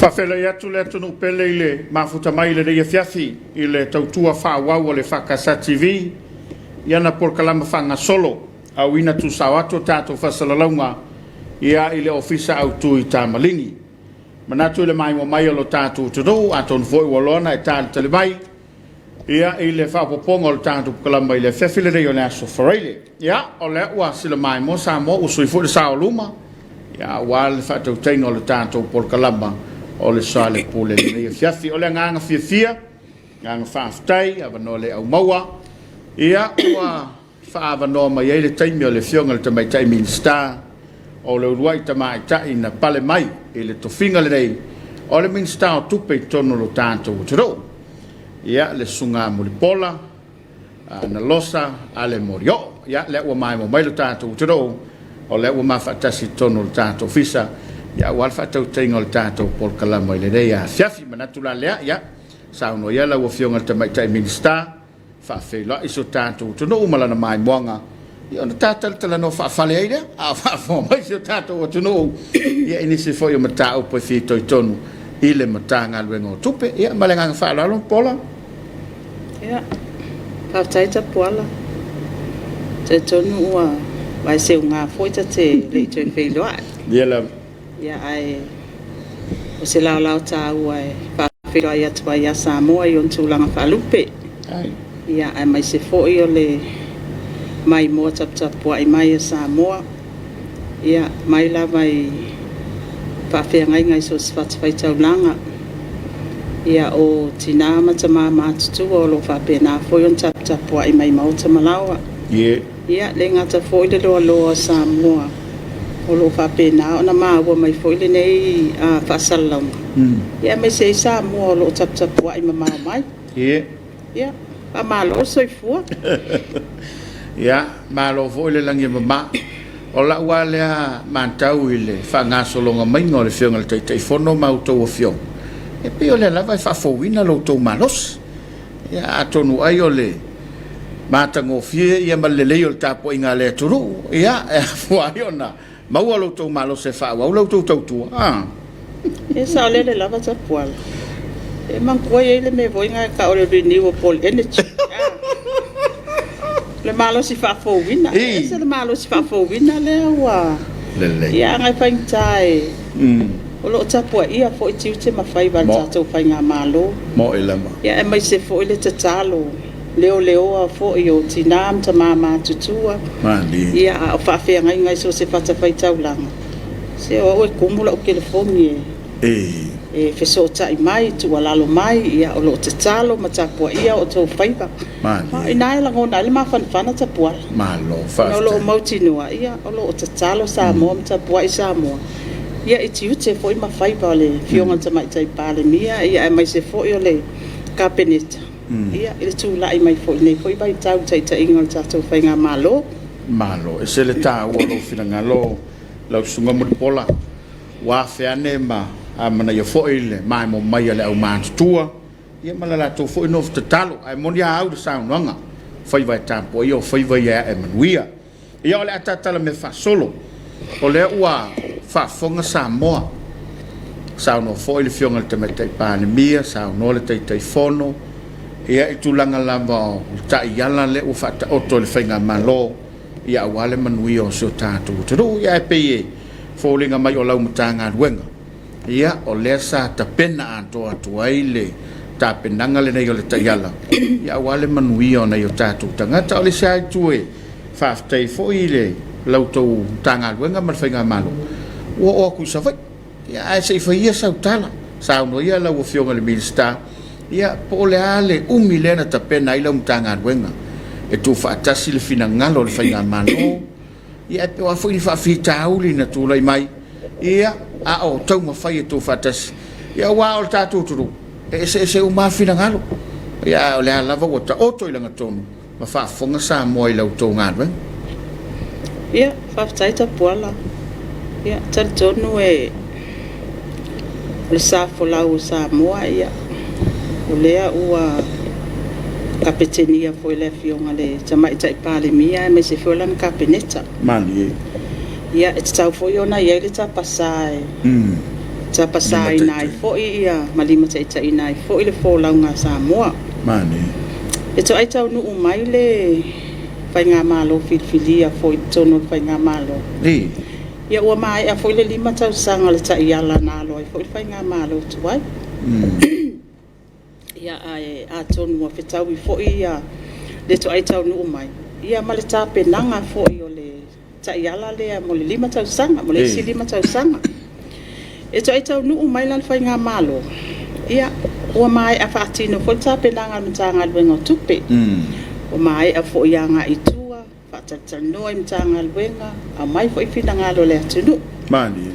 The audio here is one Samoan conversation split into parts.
Faafeiloai atu le atunuu pele i le mafuta mai i lenei afiafi i le tautua faaauau a le EFKS TV i ana polokalame faagasolo, auina tuusao atu a tatou faasalalauga i le Ofisa Autu i Tamaligi. Manatu i le maimoa mai o lo tatou atunuu, atonu foi ua loa ona e talitali mai i le faaopoopoga o le tatou polokalame i le afiafi lenei o le Aso Faraile. Ia, o lea ua sila maimoa Samoa, ua sui foi le sa o luma, aua le faatautaiga o le tatou polokalama o le Soalepule i lenei afiafi. O le agaga fiafia, agaga faafetai, avanoa le aumaua, ua faaavanoa mai ai le taimi o le Afioga i le Tamaitai Minisita o le uluai tamaitai na pale mai i le tofiga lenei o le Minisita o Tupe i totonu o lo tatou atunuu, le Susuga Mulipola Nalosa Ale Molioo. Ia, lea ua maimoa mai lo tatou atunuu, o lea ua mafaatasi i totonu o le tatou ofisa, aua le faatautaiga o le tatou polokalama i lenei afiafi. Manatu la lea, ia, saunoa ia lau Afioga i le Tamaitai Minisita, faafeiloai si o tatou atunuu ma lana maimoaga, ona ta talatalanoa faafale ai lea, a o faafofoga mai si o tatou atunuu i nisi foi o mataupu e fitoitonu i le Matagaluega o Tupe. Ia, ma le agaga faaaloalo, Paula. Ia, faafetai Tapuala. Talitonu ua vaeseuga foi ta te le i toe feiloai. Ia lava. Ia, ae o se laolao taua e faafeiloai atu ai ia Samoa i ona tulaga faalupe. Ia, aemaise foi o le maimoa taputapuai mai a Samoa, ia, mai lava i faafeagaiga i so o se fatafaitaulaga, ia, o tina ma tama matutua o lo o faapena foi ona taputapuai mai i maota ma laoa. Ia, le gata foi le loaloa o Samoa o lo o faapena ona maua mai foi lenei faasalalauga, ia aemaise ai Samoa o lo o taputapuai mamao mai. Ia, faamalo le soifua. Ia, malo foi le lagi e mama. O lau lava lea matau i le faagasologa maiga o le Afioga i le Taitaifono ma a outou Afioga, e pei o lea lava e faafouina lo outou malosi. Ia, atonu ai o le matagofie ia ma le lelei o le tapuaiga a le atunuu, ia, e afua ai ona maua lo outou malosi e faaauau la outou tautua. E saolele lava Tapuala. E manatua e i ai le mea foi lena e tau o le renewable energy. Le malosi faafouina. E ese le malosi faafouina lea ua. Lelei. Ia, aga e faigata e o lo o tapuaia foi tiute ma faiva o le tatou faigamalo. Moe lava. Ia, aemaise foi le tatalo leoleoa foi o tina ma tama matutua. Malie. Ia, a o faafeagaiga i so o se fatafaitaulaga, se o au e tumu lau telefoni e fesootai mai, tuualalo mai, ia, o lo o tatalo ma tapuaia o outou faiva. Malie. O i ina e lagona ai le mafanafana Tapuala. Malo, Ona o lo o faafetai. mautinoa, ia, o lo o tatalo Samoa ma tapuai Samoa, ia, i tiute foi ma faiva o le Afioga i le Tamaitai Palemia, ia, aemaise foi o le Kapeneta, ia, i le tulai mai foi i lenei foi vaitau i le taitaiga o le tatou faigamalo. Malo, e ese le taua o lou finagalo lau Susuga Mulipola, ua afe ane ma amanaia foi le maimoa mai a le aumatutua, ia ma le latou foi nofo tatalo. Ae moni a au le saunoaga, faiva e tapuaia o faiva ia e ae manuia. Ia, o le a tatala mea faasolo, o lea ua faafofoga Samoa, saunoa foi le Afioga i le Tamaitai Palemia, saunoa le Taitaifono, ia i tulaga lava o le taiala lea ua faataoto e le faigamalo, ia aua le manuia o si o tatou atunuu. Ia, ae pei e foliga mai o lau Matagaluega, ia, o lea sa tapena atoa atu ai le tapenaga lenei o le taiala, ia aua le manuia o nai o tatou tagata. O le isi lava itu e faafetai foi i le la outou Matagaluega ma le faigamalo, ua oo atu i Savaii. Ia, ae se i fai ia sau tala, saunoa ia lau Afioga i le Minisita, ia po o le a le umi lea na tapena ai lau Matagaluega e tuufaatasi le finagalo o le faigamalo, ia ae po o a foi ni faafitauli na tulai mai, ia, a o taumafai e tuufaatasi, ia aua o le tatou atunuu, e eseese uma lava finagalo, ia, ae o lea lava ua taoto i lagatonu ma faafofoga Samoa i la outou galuega. Ia, faafetai Tapuala. Ia, talitonu e o le sa folau o Samoa, ia, o lea ua kapetenia foi e le Afioga i le Tamaitai Palemia aemaise foi o lana Kapeneta. Malie. Ia, e tatau foi ona i ai le tapasa e Tapasaina ai foi ia ma limataitaiina ai foi le folauga a Samoa. Manaia. E toai taunuu mai le Faigamalo filifilia foi i totonu o le Faigamalo. Ia ua maea foi le 5 tausaga o le taiala na alo ai foi le Faigamalo tuai. Ia ae atonu ua fetaui foi ia le toai taunuu mai ia ma le tapenaga foi o le taiala lea mo le 5 tausaga, mo le isi 5 tausaga. E toai taunuu mai la le Faigamalo, ia ua maea faatino foi le tapenaga a le Matagaluega o Tupe. Ua maea foi agai i tua, faatalatalanoa i Matagaluega, aumai foi finagalo o le atunuu. Malie.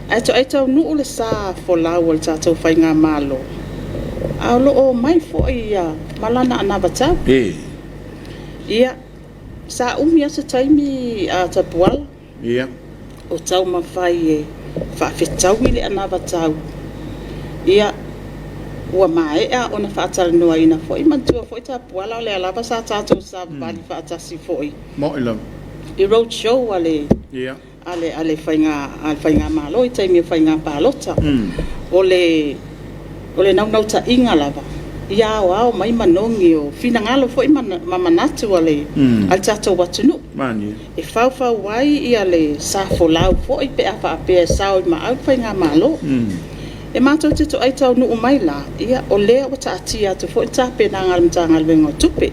Ae toai taunuu le sa folau o le tatou Faigamalo, a o lo o omai foi ma lana anavatau. Ia, sa umi lava se taimi a Tapuala o taumafai e faafetaui le anavatau. Ia, ua maea ona faatalanoaina foi. Manatua foi Tapuala o lea lava sa tatou savavali faatasi foi Moi lava. i road show a le Faigamalo i taimi o faiga palota. O le naunautaiga lava, ia aoao mai manogi o finagalo foi ma manatu o le tatou atunuu e faufau ai le sa folau foi pe a faapea e sao i maau le Faigamalo. E matou te toai taunuu mai la, o lea ua taatia atu foi le tapenaga a le Matagaluega o Tupe.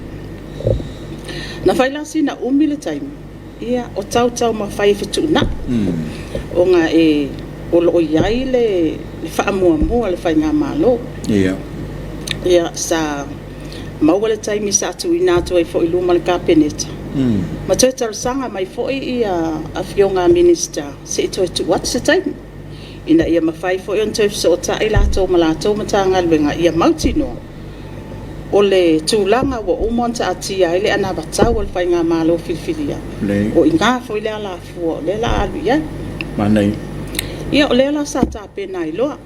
Na fai la sina umi le taimi o tau taumafai e fetuunai, ona o lo o i ai le faamuamua a le Faigamalo. Ia, sa maua le taimi sa tuuina atu ai foi i luma o le Kapeneta ma toe talosaga mai foi afioga a Minisita se i toe tuu atu se taimi, ina ia mafai foi ona toe fesootai latou ma latou Matagaluega ia mautinoa o le tulaga ua uma ona taatia ai le anavatau a le Faigamalo filifilia, o i ina foi le alafua o lea o le a alu i ai. Manaia. Ia o lea la sa tapena ai loa.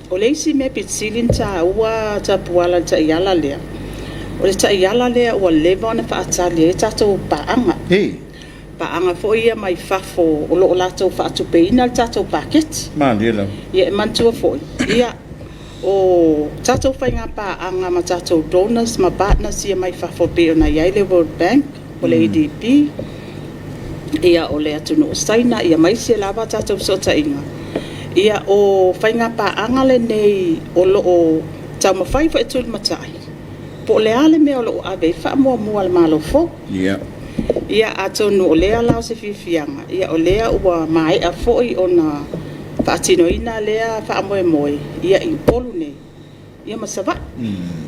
O le isi mea pito sili ona taua Tapuala i le taiala lea, o le taiala lea ua leva ona faatali ai tatou paaga. Paaga foi ia mai fafo o lo o latou faatupeina le tatou paketi. Malie lava. Ia e manatua foi, ia, o tatou faiga paaga ma tatou donors ma partners ia mai fafo pei ona i ai le World Bank, o le ADB, ia o le atunuu o Saina, ia ma isi lava tatou fesootaiga. Ia o faiga paaga lenei o lo o taumafai foi e tulimatai po o le a le mea o lo o ave i ai le faamuamua a le Malo fou. Ia atonu o lea la o se fiafiaga, o lea ua maea foi ona faatinoina lea faamoemoe i Upolu nei ma Savaii.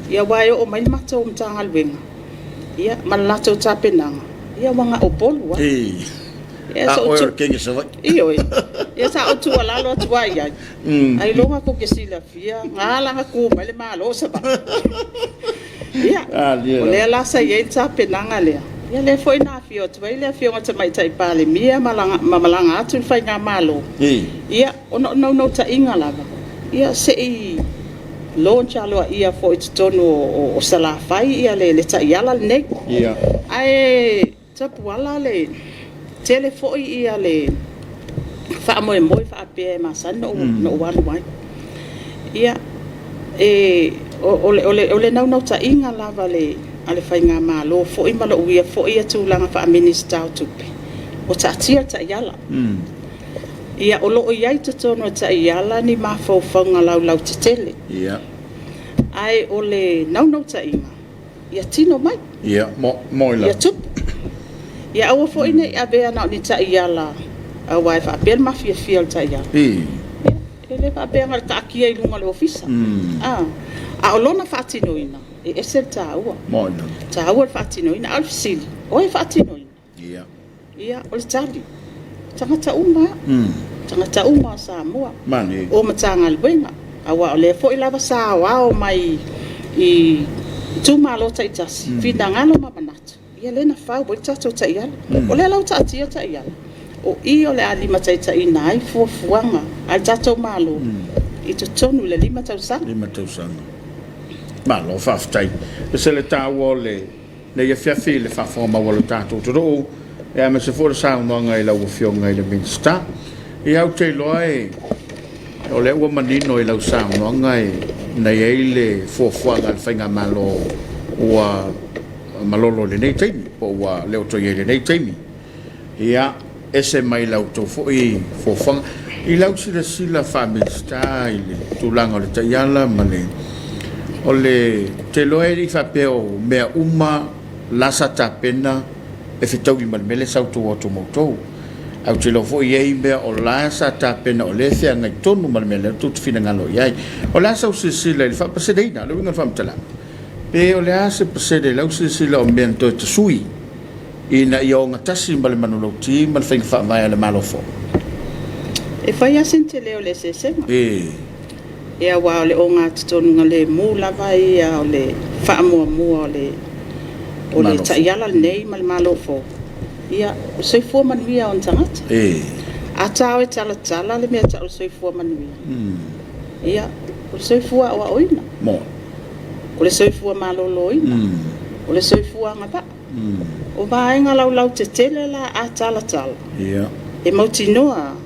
Ia aua e oo mai le matou Matagaluega ma le latou tapenaga, ia ua na o Upolu lava. A oe o le teine Savaii. Ioe. Ia sa ou tuualalo atu lava i ai, ailoga tou te silafia na ala ona tu mai le Malo o Savaii. Ia, o lea la sa i ai le tapenaga lea, ia lea foi na afio atu ai le Afioga i le Tamaitai Palemia ma malaga atu le Faigamalo, ia ona o naunautaiga lava, ia se i launch aloaia foi i totonu o Salafai le taiala lenei. Ae Tapuala, e tele foi le faamoemoe faapea e masani ona ou alu ai. Ia, o le naunautaiga lava a le Faigamalo foi ma lou ia foi tulaga faa-Minisita o Tupe, ua taatia le taiala. Ia, o lo o i ai i totonu o le taiala ni mafaufauga laulautetele, ae o le naunautaiga, ia tino mai, ia tupu. Ia aua foi ne i avea na o ni taiala aua e faapea le mafiafia o le taiala. E le faapea na o le taatia i luga o le Ofisa, a o lona faatinoina, e ese le taua. E taua le faatinoina. A o le fesili, o ai e faatinoina? Ia, o le tali, o tagata uma lava, tagata uma o Samoa, o Matagaluega, aua o lea foi lava sa aoao mai i itumalo taitasi finagalo ma manatu, ia lea na fau ai le tatou taiala. O lea la ua taatia le taiala, o i o le a limataitaiina ai fuafuaga a le tatou Malo i totonu i le 5 tausaga. 5 tausaga. Malo faafetai. E ese le taua o lenei afiafi i le faafofoga mau a le tatou atunuu, aemaise foi o le saunoaga i lau Afioga i le Minisita. Ia, ou te iloa O lea ua manino i lau saunoaga na i ai le fuafuaga a le Faigamalo ua malolo i lenei taimi, po ua le o toe i ai i lenei taimi. Ia, ese mai la outou foi fuafuaga. I lau silasila faa-Minisita i le tulaga o le taiala ma le... O le... ou te iloa e le i faapea o mea uma la sa tapena e fetaui ma le mea lea sa outou o atu ma outou. Ae ou te iloa foi e i ai mea o la sa tapena o lea e feagai tonu ma le mea lea tou te finagalo i ai. O le a sau silasila i le faapaseneina, le uiga o le faamatalaga? Pe o le a se pasene i lau silasila o mea na toe tasui ina ia ogatasi ma le manulauti ma le faiga faavae a le Malo fou? E fai lava sina tele o le eseesega. Ia aua o le ogatotonugalemu lava ia o le faamuamua o le o le taiala lenei ma le Malo fou, ia o le soifua manuia o ona tagata. A ta o e talatala le mea e tau o le soifua manuia, ia, o le soifua aoaoina, o le soifua maloloina, o le soifua agavaa. O vaega laulautetele la a talatala, e mautinoa lava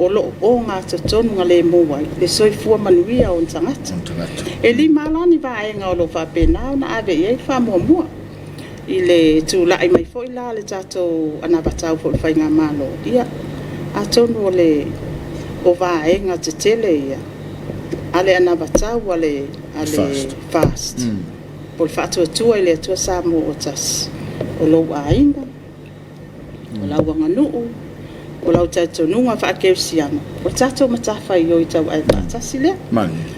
o lo o ogatotonugalemu ai le soifua manuia o ona tagata. E 5 la ni vaega o lo o faapena ona ave i ai le faamuamua. I le tulai mai foi la o le tatou anavatau foi i le faigamalo, ia, atonu o vaega tetele ia a le anavatau a le FAST, po o le Faatuatua i le Atua Samoa ua Tasi, o lou aiga, o lau aganuu, o lau talitonuga faakerisiano, o le tatou matafaioi tauave faatasi lea.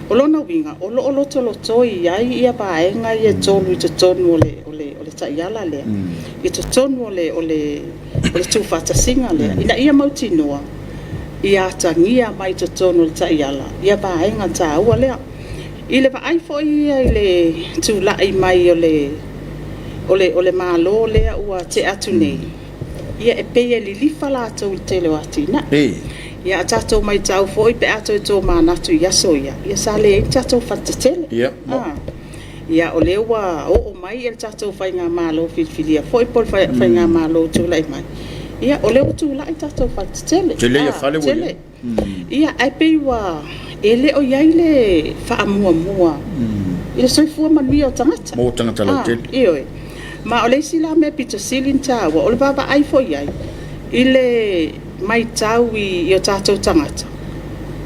O lona uiga, o lo o lotolotoi ai vaega ia e 3 i totonu o le taiala lea, i totonu o le tuufaatasiga lea, ina ia mautinoa ia atagia mai i totonu o le taiala vaega taua lea. I le vaai foi ia i le tulai mai o le Malo lea ua tea atu nei, ia e pei e lilifa latou i le tele o atinae. Ia a tatou matau foi pe a toe tomanatu i aso ia, ia sa leai ni tatou faletetele. Ia o lea ua oo mai le tatou faigamalo filifilia foi po o le faigamalo ua tulai mai, ia o lea ua tulai tatou faletetele. Tele ia fale ua i ai. Ia, ae pei ua e le o i ai le faamuamua i le soifua manuia o tagata. Mo tagata lautele. Ioe. Ma o le isi la mea pito sili ona taua, o le vaavaai foi i ai i le matau i o tatou tagata,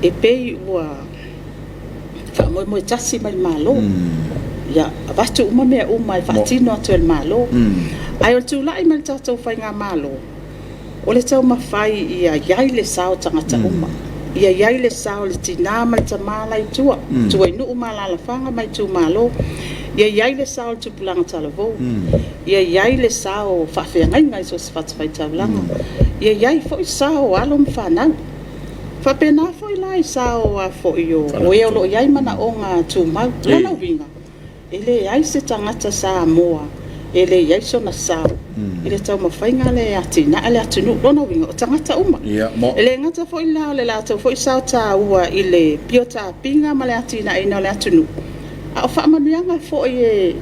e pei ua faamoemoe tasi mai i le Malo. Ia avatu uma mea uma e faatino atu e le Malo. Ae o le tulai mai o le tatou faigamalo, o le taumafai ia i ai le sao o tagata uma, ia i ai le sao o le tina ma le tama la e i tua, tua i nuu ma alaalafaga ma itumalo, ia i ai le sao o le tupulaga talavou, ia i ai le sao o faafeagaiga i so o se fatafaitaulaga, ia i ai foi sao o alo ma fanau. E faapena foi la i sao o e o lo o i ai manaoga tumau. O lona uiga, e leai se tagata Samoa e leai sona sao i le taumafaiga lea e atinae le atunuu. O lona uiga, o tagata uma. E le gata foi la o le latou foi sao taua i le pio tapiga ma le atinaeina o le atunuu, a o faamanuiaga foi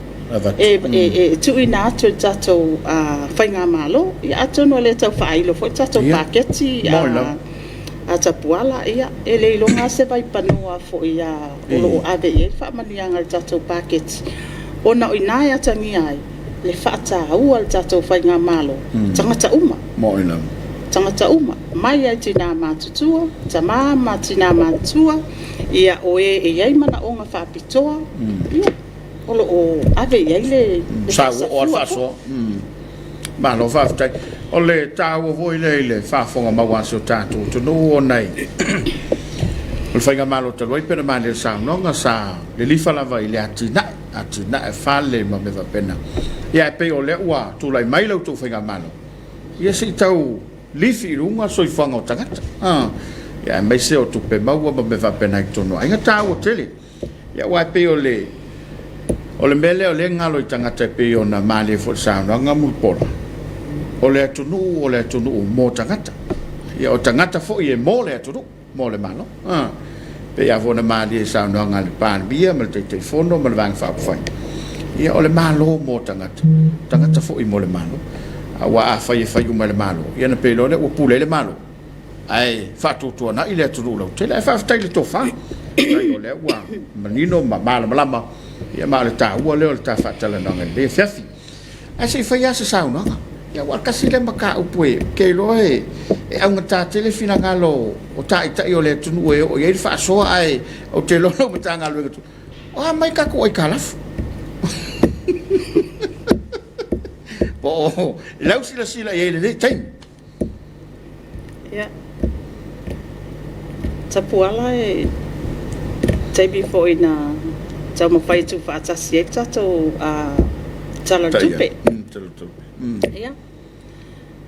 e tuuina atu e le tatou faigamalo. Ia atonu e le tau faailo foi le tatou paketi a Tapuala, ia e le iloga lava se vaipanoa foi o lo o ave i ai le faamanuiaga a le tatou paketi, ona o i ina e atagia ai le faataua e le tatou faigamalo o tagata uma, tagata uma, mai lava i tina matutua, tama ma tina matutua, ia o e e i ai manaoga faapitoa, ia, o lo o ave i ai le Sa ua oo lava le faasoa. Malo faafetai. O le taua foi lea i le faafofoga mau a si o tatou atunuu ona e o le faigamalo talu ai pei ona malie i le saunoaga sa lilifa lava i le atinae, atinae fale ma mea faapena. Ia ae pei o lea ua tulai mai la outou faigamalo, ia se i tau lifi i luga le soifuaga o tagata, ia aemaise o tupe maua ma mea faapena i totonu o aiga. E taua tele. Ia aua e pei o le o le mea lea o lea e galo i tagata e pei ona malie foi i le saunoaga Mulipola, o le atunuu o le atunuu mo tagata. Ia o tagata foi e mo le atunuu, mo le Malo. A, pei lava foi ona malie i saunoaga a le Palemia ma le Taitaifono ma le Vaega Faaupufai, ia o le Malo mo tagata, o tagata foi mo le Malo. Aua afai e fai uma e le Malo, ia ona pei loa lea ua pule ai le Malo. Ae faatuatuanai le atunuu lautele. Ae faafetai i le tofa, faafetai o lea ua manino ma malamalama, ia ma o le taua lea o le ta faatalanoaga i lenei afiafi. Ae se i fai lava se saunoaga. Ia aua tasi lea mataupu e, ou te iloa e augata tele finagalo o taitai o le atunuu e oo i ai le faasoa, ae ou te iloa lau Matagaluega, o a mai tatou aitalafu? Po o lau silasila i ai i lenei taimi? Ia, Tapuala e taimi foi na taumafai e tuufaatasi ai le tatou Tala o le Tupe. Ia,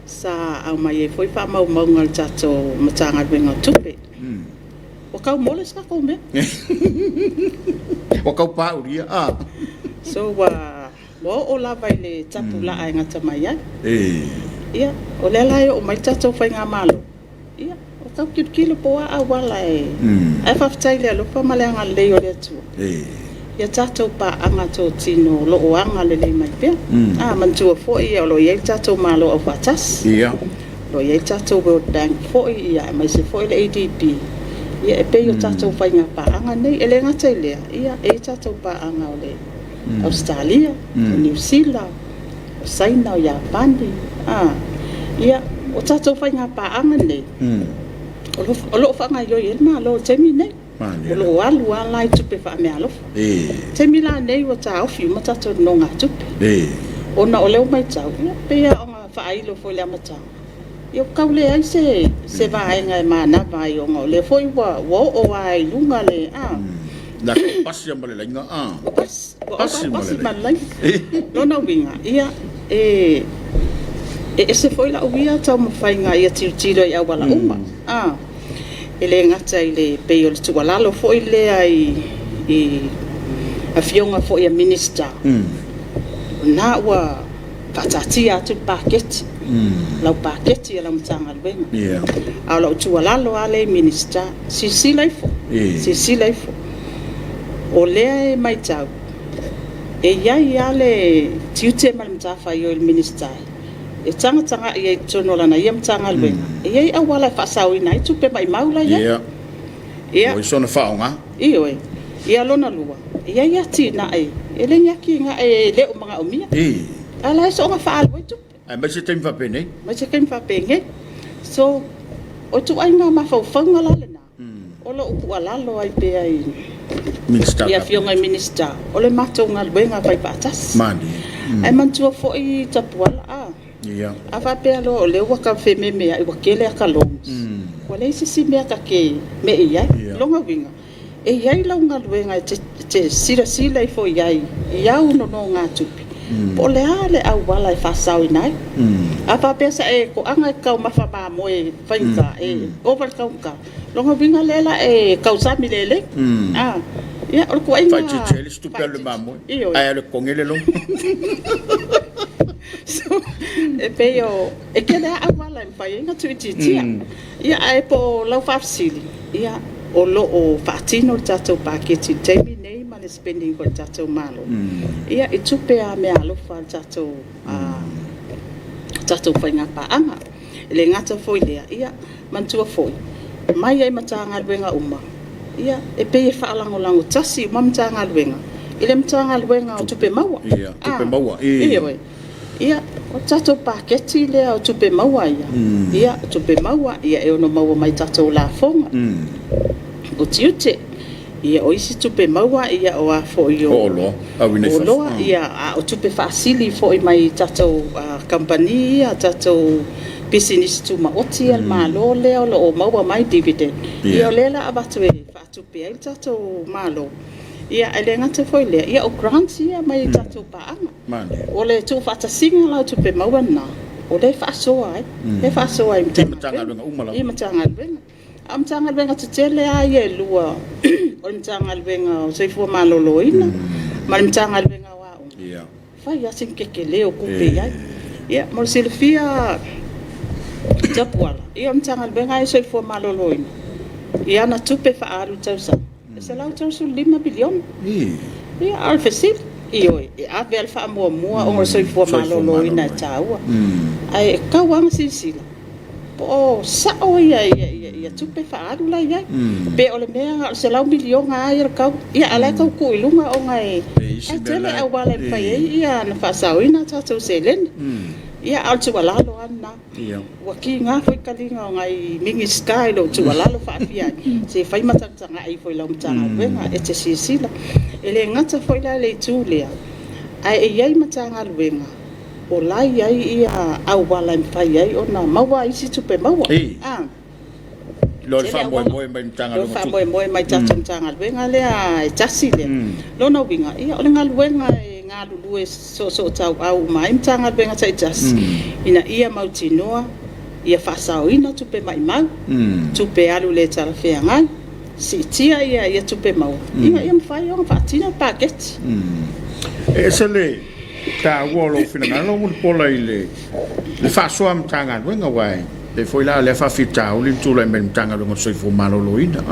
sa aumai ai foi faamaumauga a le tatou Matagaluega o Tupe. Ua tau mole se tatou mea. Ua tau paulia. So ua oo lava i le tapulaa e gata mai ai. Ia, o lea la e oo mai le tatou faigamalo, ia, ua tau tilotilo po o a auala e... Ae faafetai i le alofa ma le agalelei o le Atua i a tatou paaga totino o lo o agalelei mai pea. A, manatua foi o lo o i ai le tatou Malo Aufaatasi. O lo o i ai le tatou World Bank foi, ia, aemaise foi le ADB, ia, e pei o tatou faiga paaga nei. E le gata i lea, ia, e i ai tatou paaga o le Ausetalia, o Niu Sila, o Saina, o Iapani, ia, o tatou faiga paaga nei, o lo o faagaoioi ai le Malo i le taimi lenei. O lo o alu lava la i tupe faameaalofa. O le taimi la lenei ua taofi uma tatou nonogatupe, ona o lea ua matau, ia, pei lava ona faailo foi i le amataga, ia ua tau leai se vaega e manava ai, ona o lea foi ua oo lava i luga le... Na pasi ma le laina. Ua pasi, ua ova pasi ma le laina. Lona uiga, ia, e ese foi lau ia taumafaiga ia tilotilo i auala uma. E le gata i le pei o le tuualalo foi lea i afioga foi a Minisita, o lena ua faataatia atu le paketi, lau paketi a lau Matagaluega. A o lau tuualalo lava lea i Minisita, silasila ifo, silasila ifo. O lea e matau, e i ai lava le tiute ma le matafaioi a le Minisita e tagatagai ai i totonu o lana ia Matagaluega, e i ai auala e faasaoina ai tupe maumau la e i ai. Ia. Ua i ai sona faaaoga. Ioe. Ia, lona lua, e i ai atinae, e le ni atinae e le o manaomia, ae la e soona faaalu ai tupe. Aemaise taimi faapenei. Aemaise taimi faapenei. So, o ituaiga mafaufauga la lena, o lou tuualalo ai pea i afioga i Minisita, o le matou galuega faifaatasi. Ae manatua foi Tapuala, a faapea loa o lea ua tau fememeai ua tele ata loans, ua leai se isi mea ta te me'i ai. Lona uiga, e i ai lau galuega e te silasila ifo i ai i au nonogatupe, po o le a le auala e faasaoina ai. A faapea sa e toaga e te taumafa mamoe faigata, e ova le taugata, lona uiga lea la e tausami lelei. Ia, o le tuuaiga... Faaitiitia ai le isi tupe alu i le mamoe, ae alu e totogi le loan. So, e pei o... e tele lava auala e mafai ai ona tuuitiitia. Ia, ae po o lau faafesili, ia, o lo o faatino le tatou paketi i le taimi lenei ma le spending foi a le tatou Malo, ia, i tupe lava meaalofa a le tatou, tatou faiga paaga. E le gata foi i lea, ia, manatua foi, mai lava i Matagaluega uma, ia, e pei e faalagolago tasi uma Matagaluega i le Matagaluega o Tupe Maua. Ia, Tupe Maua. Ioe. Ia, o le tatou paketi lea o tupe maua ia, ia, o tupe maua ia e ono maua mai i tatou lafoga, o tiute, ia o isi tupe maua ia o a foi o oloa, oloa ia, a o tupe faasili foi mai tatou kamupani ia, tatou pisinisi tumaoti a le Malo lea o lo o maua mai dividend, ia o lea o le a avatu e faatupe ai le tatou Malo. Ia, ae le gata foi i lea, ia o grants ia mai tatou paaga. O le tuufaatasiga la o tupe maua lena, o lea e faasoa ai, lea e faasoa ai i Matagaluega uma lava. I Matagaluega. A o Matagaluega tetele lava ia e lua, o le Matagaluega o Soifua Maloloina ma le Matagaluega o Aoga, fai lava sina tetele o tupe i ai. Ia, mo le silafia Tapuala, ia o le Matagaluega lava ia o le Soifua Maloloina, i ana tupe faaalu i le tausaga, e $135 miliona. Ia, a o le fesili, ioe, e ave lava le faamuamua ona o le soifua maloloina e taua. Ae tatau lava ona silasila. Po o sao ia ia ia ia tupe faaalu la e i ai. Pe o le mea na o le $100 miliona lava ia le tau, ia a o la e tau tuu i luga ona e e tele auala e mafai ai ia ona faasaoina a tatou seleni. Ia a o le tuualalo lava lena. Ua kiga foi taliga o nai Minisita i lou tuualalo faafia ai, se fai ma tagatagai ifo i lau Matagaluega e te silasila. E le gata foi la i le itu lea, ae i ai Matagaluega o la e i ai auala e mafai ai ona maua isi tupe maua. I lo le faamoemoe mai i le Matagaluega o Tupe. Faamoemoe mai i le tatou Matagaluega lea e tasi lea. Lona uiga, o le galuega e galulue soosootauau uma ai Matagaluega taitasi ina ia mautinoa ia faasaoina tupe maumau, tupe alu le talafeagai, siitia ia tupe maua ina ia mafai ona faatino le paketi. E ese le taua o lou finagalo Mulipola i le faasoa a Matagaluega aua e pei foi la o lea faafitauli le tulai mai o le Matagaluega o le Soifua Maloloina,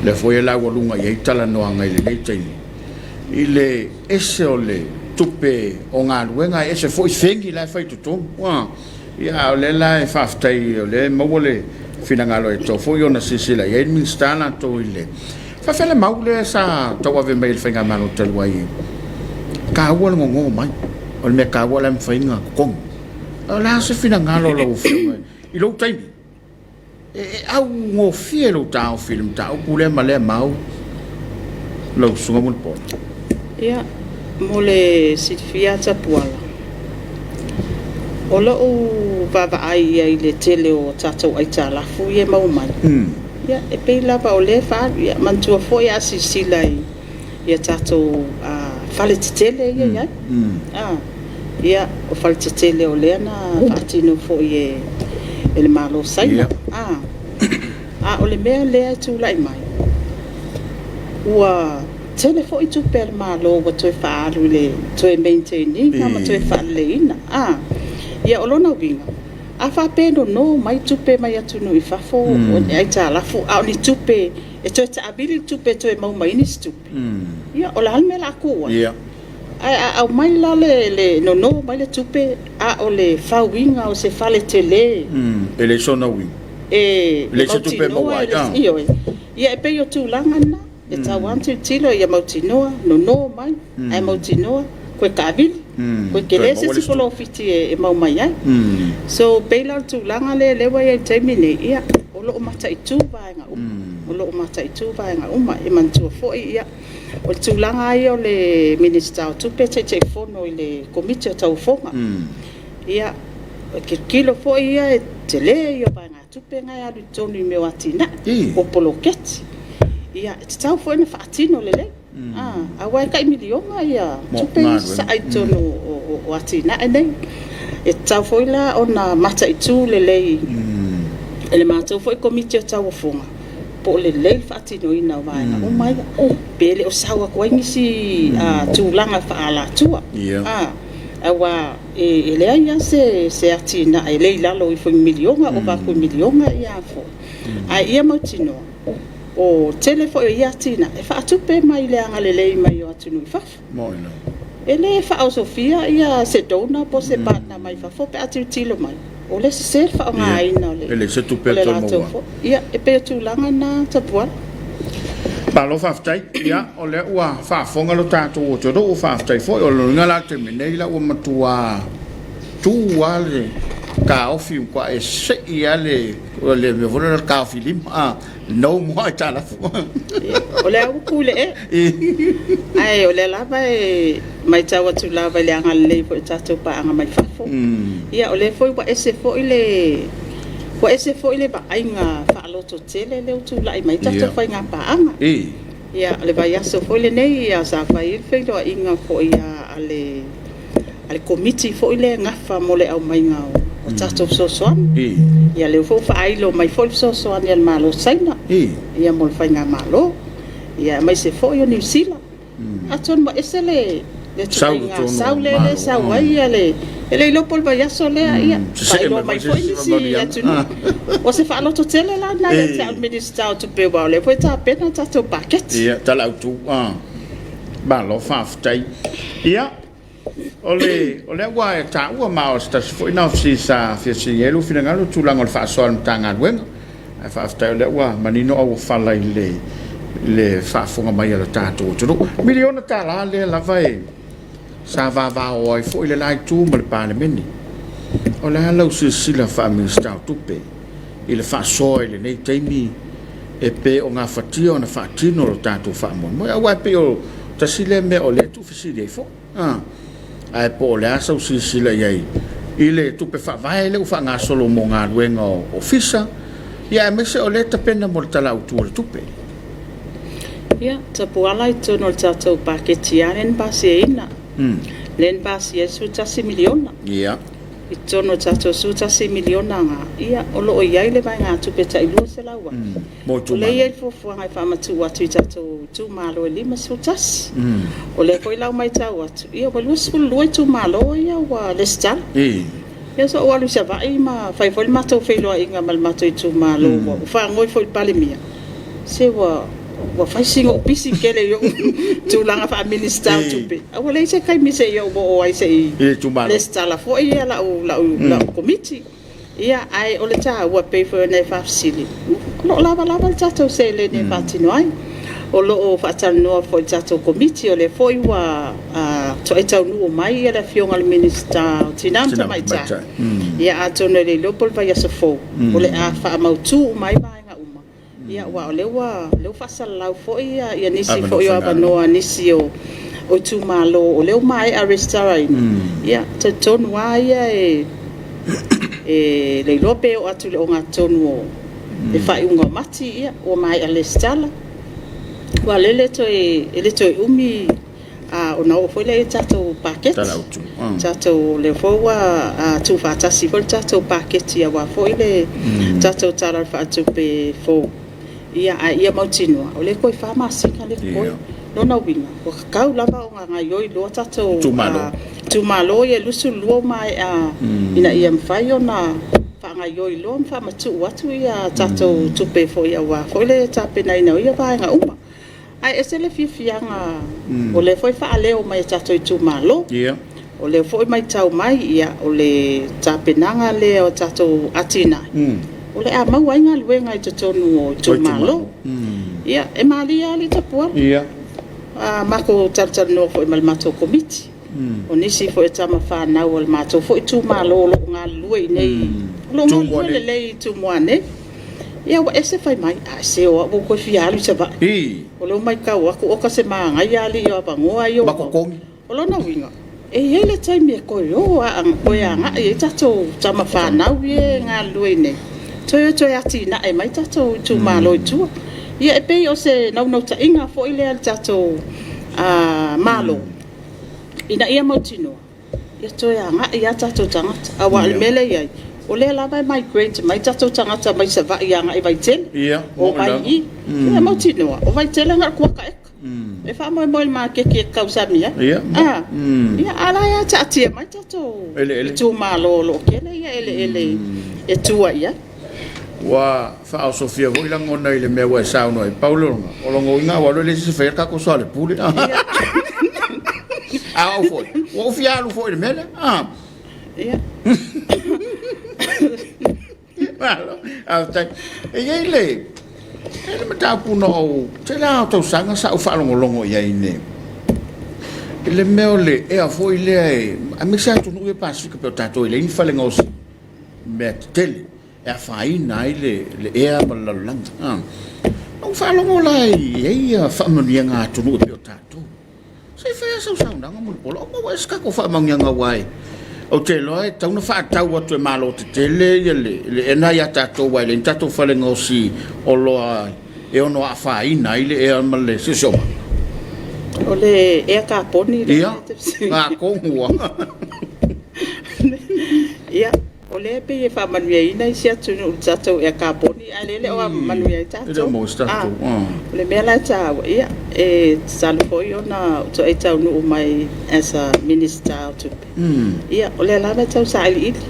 lea foi e laualuga i ai talanoaga i lenei taimi i le ese o le tupe o galuega ae ese foi fegi la e fai i totonu. Ia a o lea la e faafetai o lea e maua le finagalo e tatau foi ona silasila i ai le Minisita latou i le faafefea le mau lea sa tauave mai e le Faigamalo talu ai, e taua le gogo mai, o le mea taua la e mafai ona totogi. O le a se finagalo o lau Afioga i lou taimi? E augofie lou taofi i le mataupu lea ma lea mau, lau Susuga Mulipola? Ia, mo le silafia Tapuala, o lou vaavaai i ai i le tele o tatou aitalafu ia e maua mai, ia e pei lava o lea e faaalu. Ia manatua foi a silasila i a tatou fale tetele ia e i ai, ia, o fale tetele o lea na faatino foi e le Malo o Saina. A o le mea lea e tulai mai, ua tele foi tupe a le Malo ua toe faaalu i le toe maintain ina ma toe faaleleiina. Ia o lona uiga, a faapea e nono mai tupe mai atunuu i fafo o ni aitalafu, a o ni tupe e toe taavili le tupe e toe maua mai ai nisi tupe, ia o le a le mea o le a tuu ai? Ae a aumai la le nono mai le tupe a o le fauina o se fale tele, E leai sona uiga. E leai se tupe e maua ai. Ioe. Ia e pei o tulaga na e tatau lava ona tilotilo ia mautinoa, nono mai, ae mautinoa toe taavili, toe tele se isi polofiti e maua mai ai. So, pei la o le tulaga lea lea ua i ai i le taimi lenei, ia, o lo o mataitu vaega uma, o lo o mataitu vaega uma. E manatua foi, o le tulaga lava ia o le Minisita o Tupe e Taitaifono i le Komiti o Tauofoga. Ia, e tilotilo foi ia, e tele ia o vaegatupe na e alu i totonu i mea o atinae, o poloketi. Ia, e tatau foi ona faatino lelei, aua e tai miliona tupe ia e sasaa i totonu o atinae nei. E tatau foi la ona mataitu lelei e le matou foi Komiti o Tauofoga, po o lelei le faatinoina o vaega uma ia, pe le o sau atu ai nisi tulaga faaalatua. Aua e leai lava se atinae e le i lalo ifo i le miliona, ova atu i le miliona. Ae ia mautinoa, o le tele foi o ia atinae, e faatupe mai le agalelei mai o atunuu i fafo. E le faaosofia ia se donor po o se partner mai fafo pe a tilotilo mai, o lea e sese le faaaogaina o le latou foi. Ia, e pei o tulaga na Tapuala. Malo faafetai. Ia, o lea ua faafofoga lo tatou atunuu, faafetai foi. O le uiga la i le taimi nei, la ua matua tu lava le taofi, ua matua e sei lava le mea foi lea o le taofi lima, a, no more aitalafu. O lea ua tu i le e, ae o lea lava e matau atu lava i le agalelei foi o tatou paaga mai fafo. Ia o lea foi ua ese foi le ua ese foi le vaaiga faalototele lea ua tulai mai ai tatou faiga paaga. Ia, o le vaiaso foi lenei sa fai ai le feiloaiga foi a le Komiti foi lea e nafa mo le aumaiga o tatou fesoasoani. Ia lea foi ua faailo mai foi le fesoasoani a le Malo o Saina mo le faigamalo, aemaise foi o Niu Sila. Atonu ua ese le ituaiga sau lea e sau ai le... E le iloa po o le vaiaso lea, ia, faailoa mai foi nisi atunuu. O se faalototele la lena ia te au o le Minisita o Tupe, aua o lea foi e tapena le tatou paketi. Ia, Tala Autu. Malo faafetai. Ia. O le, o lea ua e taua ma o se tasi foi na o fesili sa fia fesiligia ai lou finagalo, le tulaga o le faasoa a le Matagaluega. Ae faafetai o lea ua manino auofala i le, le faafofoga mai a le tatou atunuu. Miliona tala lea lava e sa vavao ai foi le la itu ma le Palemene. O le a lau silasila faa-Minisita o Tupe i le faasoa i lenei taimi e pe o gafatia ona faatino lo tatou faamoemoe? Aua e pei o tasi lea mea o lea e tuufesili ai foi. Ae po o le a sau silasila i ai i le tupe faavae lea ua faagasolo mo galuega o ofisa, ia aemaise o lea e tapena mo le Tala Autu o le Tupe. Ia, Tapuala i totonu o le tatou paketi lava lea na pasiaina, lea na pasia ai le $11 miliona. I totonu o le tatou $11 miliona lena, ia o lo o i ai le vaegatupe tai $200,000 o lea e i ai le fuafuaga e faamatuu atu i tatou itumalo e 51. O lea foi la ua matau atu, ia ua 22 itumalo ia ua resitala. Ia sa ou alu i Savaii ma fai foi le matou feiloaiga ma le matou itumalo, ua faanoi foi i le Palemia, se ua fai sina ou pisi tele i ou tulaga faa-Minisita o Tupe, ae ua leai se taimi se i ou oo ai se i resitala foi lau Komiti. Ia, ae o le taua e pei foi ona e faafesili, o lo o lava lava le tatou seleni e faatino ai. O lo o faatalanoa foi i le tatou Komiti, o lea foi ua toai taunuu mai le Afioga i le Minisita o Tina ma Tamaitai, ia atonu e le iloa po o le vaiaso fou o le a faamautu uma ai vaega uma, aua o lea ua faasalalau foi nisi foi o avanoa, nisi o itumalo o lea ua maea resitalaina. Ia, e talitonu lava ia e le iloa pe oo atu i le ogatotonu o le faaiuga o Mati ua maea resitala, aua o lea e le toe umi ona oo foi lea i le tatou paketi. Tatou, lea foi ua tuufaatasi foi le tatou paketi aua foi le tatou Tala Faaletupe fou, ae ia mautinoa, o lea toe 4 masina lea e totoe. Lona uiga, ua tatau lava ona gaoioi loa tatou itumalo ia e 22 ua maea ina ia mafai ona faagaoioi loa ma faamatuu atu tatou tupe foi aua foi le tapenaina o ia vaega uma. Ae ese le fiafiaga o lea foi e faaleo mai e tatou itumalo. O lea foi e matau mai, o le tapenaga lea o tatou atinae, o le a maua ai galuega i totonu o itumalo. Ia, e malie lava alii Tapuala. A matou talatalanoa foi ma le matou Komiti. O nisi foi o tama fanau a le matou foi itumalo o lo o galulue i inei, o lo o galulue lelei i Tumua nei. Ia ua ese fai mai, ae se o au ua ou toe fia alu i Savaii. O lea ua matau atu oka se manaia alii o avanoa ia ua maua. O lona uiga, e i ai le taimi e toe o toe agai ai tatou tama fanau ia e galulue i inei, toe o toe atinae mai tatou itumalo i tua. Ia e pei o se naunautaiga foi lea i le tatou Malo, ina ia mautinoa ia toe agai lava tatou tagata. Aua o le mea lea e i ai, o lea lava e migrate mai tatou tagata mai Savaii agai i Vaitele, omai i i. Ia mautinoa, o Vaitele na o le kuata eka. E faamoemoe i le maketi e tausami ai. A, ia, a o la e taatia mai tatou itumalo o lo o tele eleele e tua i ai. Ua faaosofia foi lagona i le mea ua e saunoa ai. Pau lea o lona uiga a ua alu e leai se isi e faia le tatou soalepule. A o au foi, ua ou fia alu foi i le mea lea. Ia. Malo, faafetai. E i ai le, e i ai le mataupu na ou, tele lava o tausaga sa ou faalogologo i ai i le mea o le ea foi lea e, aemaise lava atunuu ia Pasefika pei o tatou e leai ni fale gaosi mea tetele e afaina ai le ea ma le lalolagi. Na ou faalogo la e i ai faamanuiaga a atunuu e pei o tatou. Se i fai lava sau saunoaga Mulipola, o maua ea se tatou faamanuiaga aua e ou te iloa e tatau ona faatau atu e Malo tetele ia le ea lena ia tatou aua e leai ni tatou fale gaosi oloa e ono afaina ai le ea ma le siosiomaga. O le ea kaponi lea e te fesili ai. Ia, atonu ua. Ia, O lea e pei e faamanuiaina isi atunuu i le tatou ea kaponi, ae o lea e le o manuia ai tatou. E le o maua se tatou. O le mea la e taua, ia, e talu foi ona ou toai taunuu mai as a Minister o Tupe, ia, o lea lava e tau sailiili.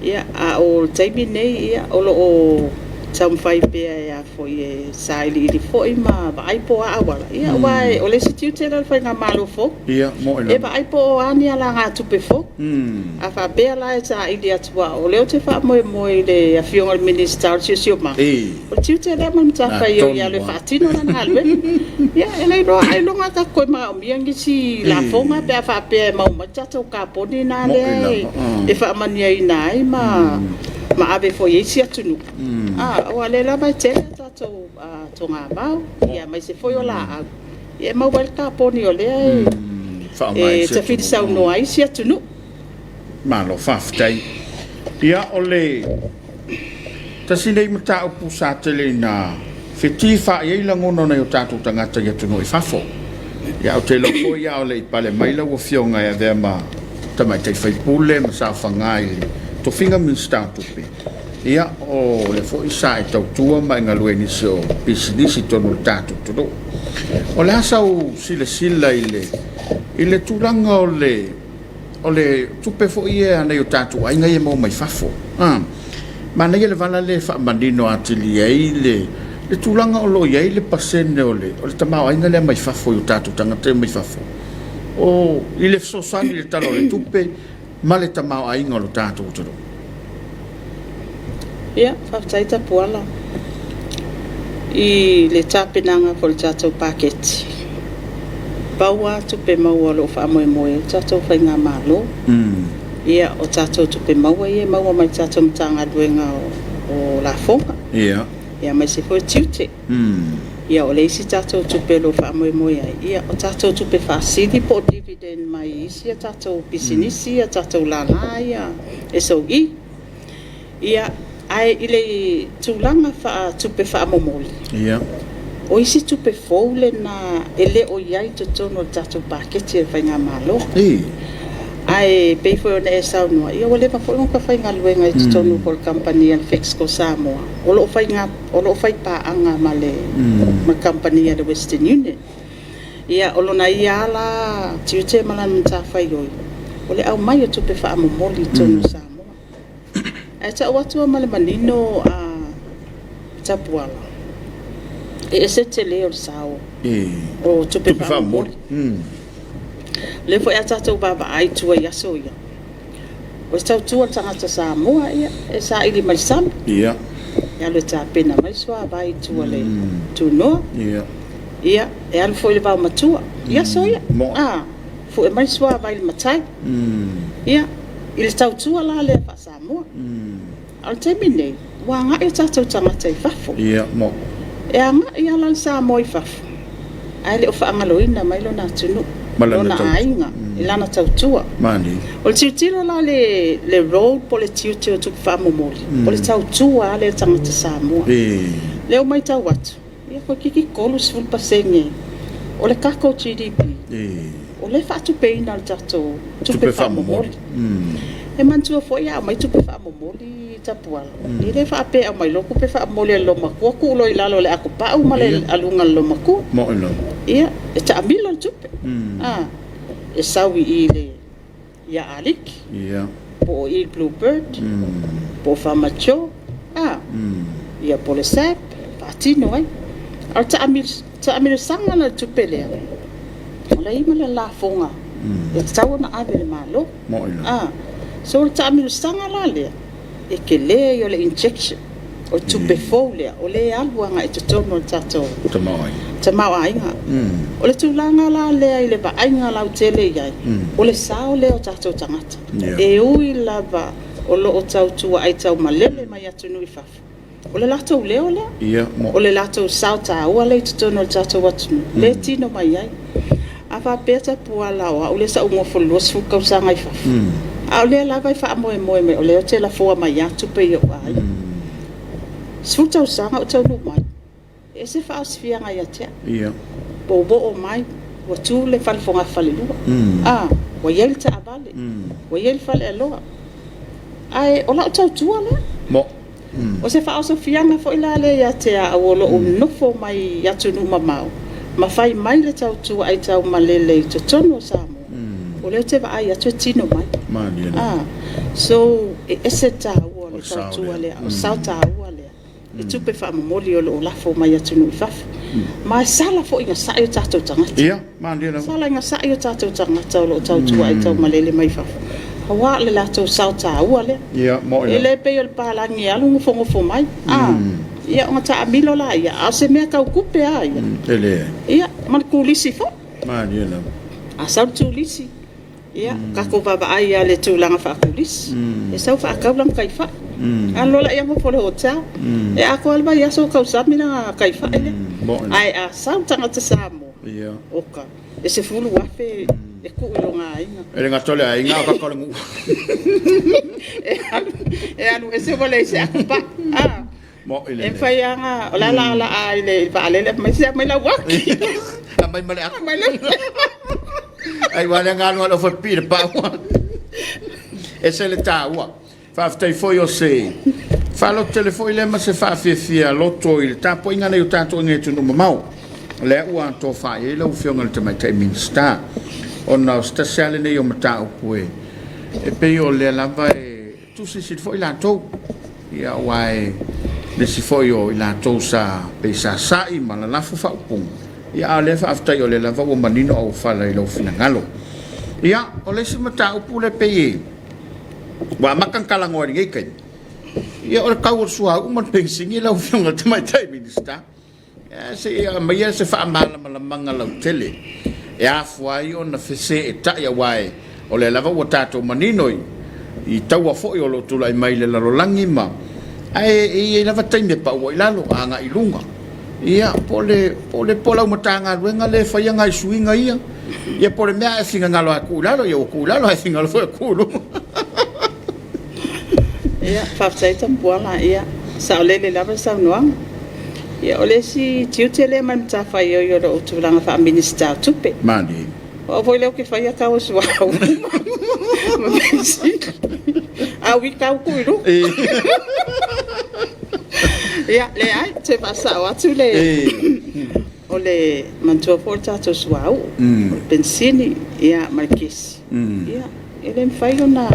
Ia, a o le taimi lenei, ia, o lo o Taumafai pea e a foi e sailiili foi ma vaai po o a auala, ia aua o le isi tiute lea o le faigamalo fou, Ia, mo'i e lava. vaai po o a ni alagatupe fou. A faapea la e saili atu aua o lea ou te faamoemoe i le Afioga i le Minisita o le Siosiomaga, o le tiute lea ma le matafaioi e alu e Atonu lava. faatino lana galuega. Ia, e le iloa ailoga a tatou toe manaomia nisi lafoga pe a faapea e maua mai le tatou kaponi lena Mo'i lea lava. e faamanuiaina ai ma ave foi i isi atunuu, aua o lea lava e tele a tatou togavao, aemaise foi o laau e maua ai le kaponi o lea Faaaoga e e isi tafili atunuu. saunoa ai isi atunuu. Malo faafetai. Ia, o le tasi lenei mataupu sa tele ina fetifaai ai lagona o nai o tatou tagata i atunuu i fafo. Ia, ou te iloa foi a o le i pale mai lau Afioga e avea ma tamaitai faipule ma saofaga i le tofiga Minisita o Tupe, ia, o lea foi sa e tautua ma e galue i nisi o pisinisi i totonu o le tatou atunuu. O le a sau silasila i le tulaga o le tupe foi ia a nai o tatou aiga ia e maua mai fafo? Manaia le vala lea e faamanino atili ai le tulaga o lo o i ai le pasene o le tamaoaiga lea mai fafo i o tatou tagata ia mai fafo, o i le fesoasoani i le Tala o le Tupe ma le tamaoaiga o lo tatou atunuu. Ia, faafetai Tapuala i le tapenaga foi o le tatou paketi. Pau lava tupe maua o lo o faamoemoe ai le tatou faigamalo. Ia, o tatou tupe maua ia e maua mai le tatou Matagaluega o Lafoga, aemaise foi o tiute. Ia, o le isi tatou tupe o lo o faamoemoe ai, ia, o tatou tupe faasili po o dividend mai isi a tatou pisinisi, a tatou lala ia SOE. Ia, ae i le tulaga faatupe faamomoli, o isi tupe fou lena e le o i ai i totonu o le tatou paketi a le faigamalo. Ae pei foi ona e saunoa, ia ua leva foi ona ota faigaluega i totonu foi o le kamupani a le Fexco Samoa, o lo o faipaaga ma le kamupani a le Western Union. Ia, o lona ia lava la tiute ma lana matafaioi, o le aumai o tupe faamomoli i totonu o Samoa. Ae tau atu lava ma le manino Tapuala, e ese le tele o le sao o tupe faamomoli. O lea foi a tatou vaavaai i tua i aso ia, o le tautua a le tagata Samoa, ia, e saili mai le sami, e alu e tapena mai le suavai i tua i le tunoa, ia, e alu foi i le vaomatua i aso ia, fue mai le suavai i le matai, ia, i le tautua la lea faa-Samoa. A o le taimi lenei, ua agai o tatou tagata i fafo. Ia, mo. E agai lava la le Samoa i fafo, ae le o faagaloina mai lona atunuu, Ma lana lona tautua. aiga, i lana tautua. Mani. O le tilotilo la le role po o le tiute o tupe faamomoli, o le tautua lava lea i le tagata Samoa. O lea ua matau atu, ia toeitiiti 30% o le tatou GDP o lea e faatupeina e le tatou tupe faamomoli. E manatua foi a aumai tupe faamomoli Tapuala, e le faapea e aumai loa tupe faamomoli a le loomatua tuu loa i lalo o le atopau ma le aluga a le loomatua. Mo'i lava. Ia, e taamilo le tupe. E sau i i ia Aliki, po o i le Blue Bird, po o Farmer Joe, ia po o le SAB, faatino ai. A o le taamilosaga la i le tupe lea, o la e i ai ma le lafoga e tatau ona ave i le Malo. Mo'i lava. So o le taamilosaga la lea, e tele ia o le injection, o le tupe fou lea, o lea e alu agai i totonu o le tatou Tamaoaiga. tamaoaiga. O le tulaga la lea i le vaaiga lautele i ai, o le sao lea o tatou tagata. E ui lava o lo o tautua aitaumalele mai atunuu i fafo, o le latou leo lea, Ia, mo. o le latou sao taua lea i totonu o le tatou atunuu, lea e tino mai ai. A faapea Tapuala o au lea sa ou nofo i le 20 tausaga i fafo, a o lea lava e faamoemoe mai, o lea ou te lafoa mai lava tupe i ou aiga. 10 tausaga o taunuu mai, e ese faaosifiaga ia te au. Po ua oo mai, ua tu le fale fogafalelua, ua i ai le taavale, ua i ai le faleoloa. Ae o lau tautua lea. Mo. O se faaosofiaga foi la lea ia te au o lo o nofo mai i atunuu mamao ma fai mai le tautua aitaumalele i totonu o Samoa, o lea ou te vaai atu e tino mai. Malie lava. So, e ese le taua o le O le sao tautua lea. lea, o le sao taua lea. le tupe faamomoli o lo o lafo mai atunuu i fafo. Ma e sala foi ina sai o tatou tagata. Ia, malie lava. Sala ina sai o tatou tagata o lo o tautua aitaumalele mai fafo, aua o le latou sao taua lea. Ia, mo'i E lava. le pei o le palagi e alu nofonofo mai, a, ia ona taamilo laia, a o se mea tau tupe lava ia. E leai. Ia, ma le turisi foi. Malie lava. A sau le turisi, ia, tatou vaavaai lava i le tulaga faaturisi. E sau faatau lana taifai, alu loa lea nofo i le hotel. E atoa lava le vaiaso o tausami lana taifai lea. Mo'i. Ae a sau le tagata Samoa, oka, e $10,000 e tuu i lona aiga. E le gata o le aiga, a o tagata o le nuu. E alu, e alu ese ua leai se atupai. A, Mo'i e lelei. mafai lava ona, o le a laalaa i le vaalele, fai mai, se aumai lau aki. Aumai ma le ato. Aumai le Ai ua le galu alo foi pi le pau. Ese le taua. Faafetai foi o se faalototele foi lea ma se faafiafia loto i le tapuaiga nei o tatou i atunuu mamao. O lea ua tofa i ai lau Afioga i le Tamaitai Minisita, ona o se tasi lava lenei o mataupu e pei o lea lava e tusilisili foi latou, ia, aua e le isi foi o i latou sa pei sa sa'i ma lalafo faaupuga, ia, a o lea faafetai o lea lava ua manino auofala i lou finagalo. Ia, o le isi mataupu lea pei e ua amata ona talanoa i lenei taimi, ia, o le tau o le suauu ma le penisini lau Afioga i le Tamaitai Minisita. Se i aumaia se faamalamalamaga lautele e afua ai ona feseetai, aua o lea lava ua tatou manino i taua foi o lo o tulai mai i le lalolagi ma ae e i ai lava taimi e pau ai i lalo agai i luga. Ia, po o lau Matagaluega lea e faia nai suiga ia, ia po o le mea a e finagalo lava e tuu i lalo, ia ua tuu i lalo, a e finagalo foi e tuu i luga. Ia, faafetai Tapuala. Ia, saolele lava le saunoaga. Ia, o le isi tiute lea ma le matafaioi o lou tulaga faa-Minisita o Tupe. Malie. O au foi lea ou te faia tau o suauu ma penisini. A ui tau tuu i luga. Ia, leai, toe faasao atu le o le manatua foi o le tatou suauu, o le penisini, ia ma le kesi. Ia, e le mafai ona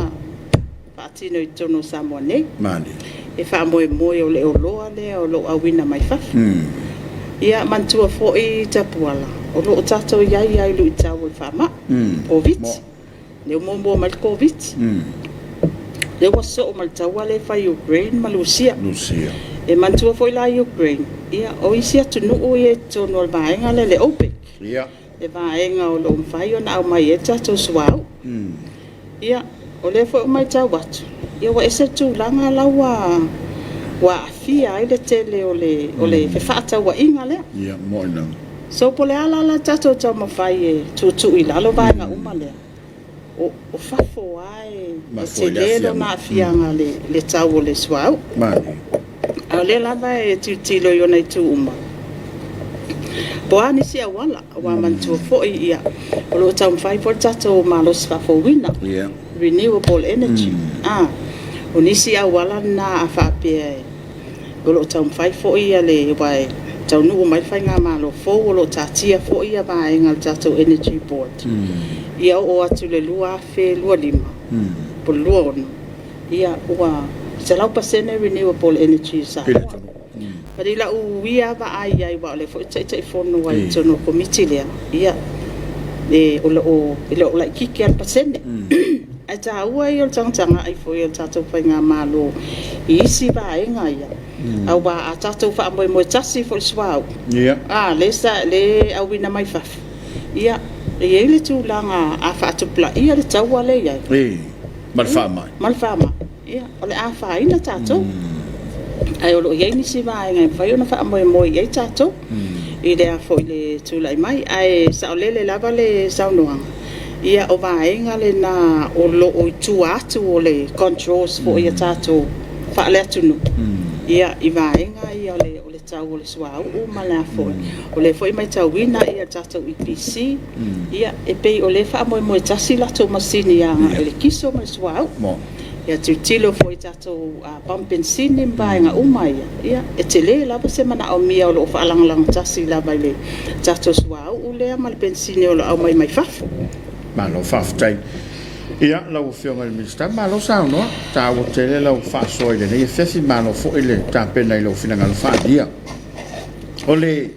faatino i totonu o Samoa nei. Malie. E faamoemoe o le oloa lea o lo o auina mai fafo. Ia, manatua foi Tapuala, o lo o tatou i ai lava i luitau o le faamai, Koviti. Lea ua muamua mai le Koviti. Lea ua sosoo ma le taua lea e fai i Ukraine ma Lusia. Lusia. E manatua foi la Ukraine, ia, o isi atunuu ia i totonu o le vaega lea le OPEC. Le vaega o lo o mafai ona aumai ai le tatou suauu. Ia, o lea foi ua matau atu, ia ua ese le tulaga la ua aafia ai le tele o le fefaatauaiga lea. Ia, mo'i lava. So po o le a la le tatou taumafai e tuutuu i lalo vaega uma lea, o fafo lava e Mafua i le tele lona aafiaga. aafiaga i le tau o le suauu. Malie. A o lea lava e tilotilo i ona itu uma, po o a nisi auala, aua manatua foi, ia, o lo o taumafai foi le tatou malosi faafouina, renewable energy. Ah, o nisi auala na a faapea o lo o taumafai foi ia le aua e taunuu mai le faigamalo fou o lo o taatia foi ia vaega o le tatou Energy Board. Ia oo atu i le 2025 po o le 26, ia ua 100% renewable energy i I le Samoa. atunuu. But i lau ia vaai i ai, aua o lea foi ou te Taitaifono ai i totonu o le Komiti lea, ia, o lo o, e le o laitiiti lava le pasene. Ae taua ia o le tagatagai foi o le tatou faigamalo i isi vaega ia, aua a tatou faamoemoe tasi foi i le suauu, a, le sa le auina mai fafo, ia, e i ai le tulaga a faatupulaia le taua lea e i ai Ma le faamai. Ma le faamai, ia, o le a afaina tatou. Ae o lo o i ai nisi vaega e mafai ona faamoemoe i ai tatou i le a foi le tulai mai. Ae saolele lava le saunoaga, ia, o vaega lena o lo o i tua atu o le controls foi a tatou faale-atunuu, ia, i vaega ia o le tau o le suauu ma le a foi. O lea foi e matauina ia le tatou EPC, ia, e pei o lea e faamoemoe tasi latou masini agai i le kiso ma le suauu. Mo'i. Ia tilotilo foi i tatou pamu penisini ma vaega uma ia, ia, e tele lava se manaomia o lo o faalagolago tasi lava i le tatou suauu lea ma le penisini o lo o aumai mai fafo. Malo faafetai. Ia, lau Afioga i le Minisita, malo saunoa. Taua tele lau faasoa i lenei afiafi, malo foi le tapena i lou finagalo faaalia. O le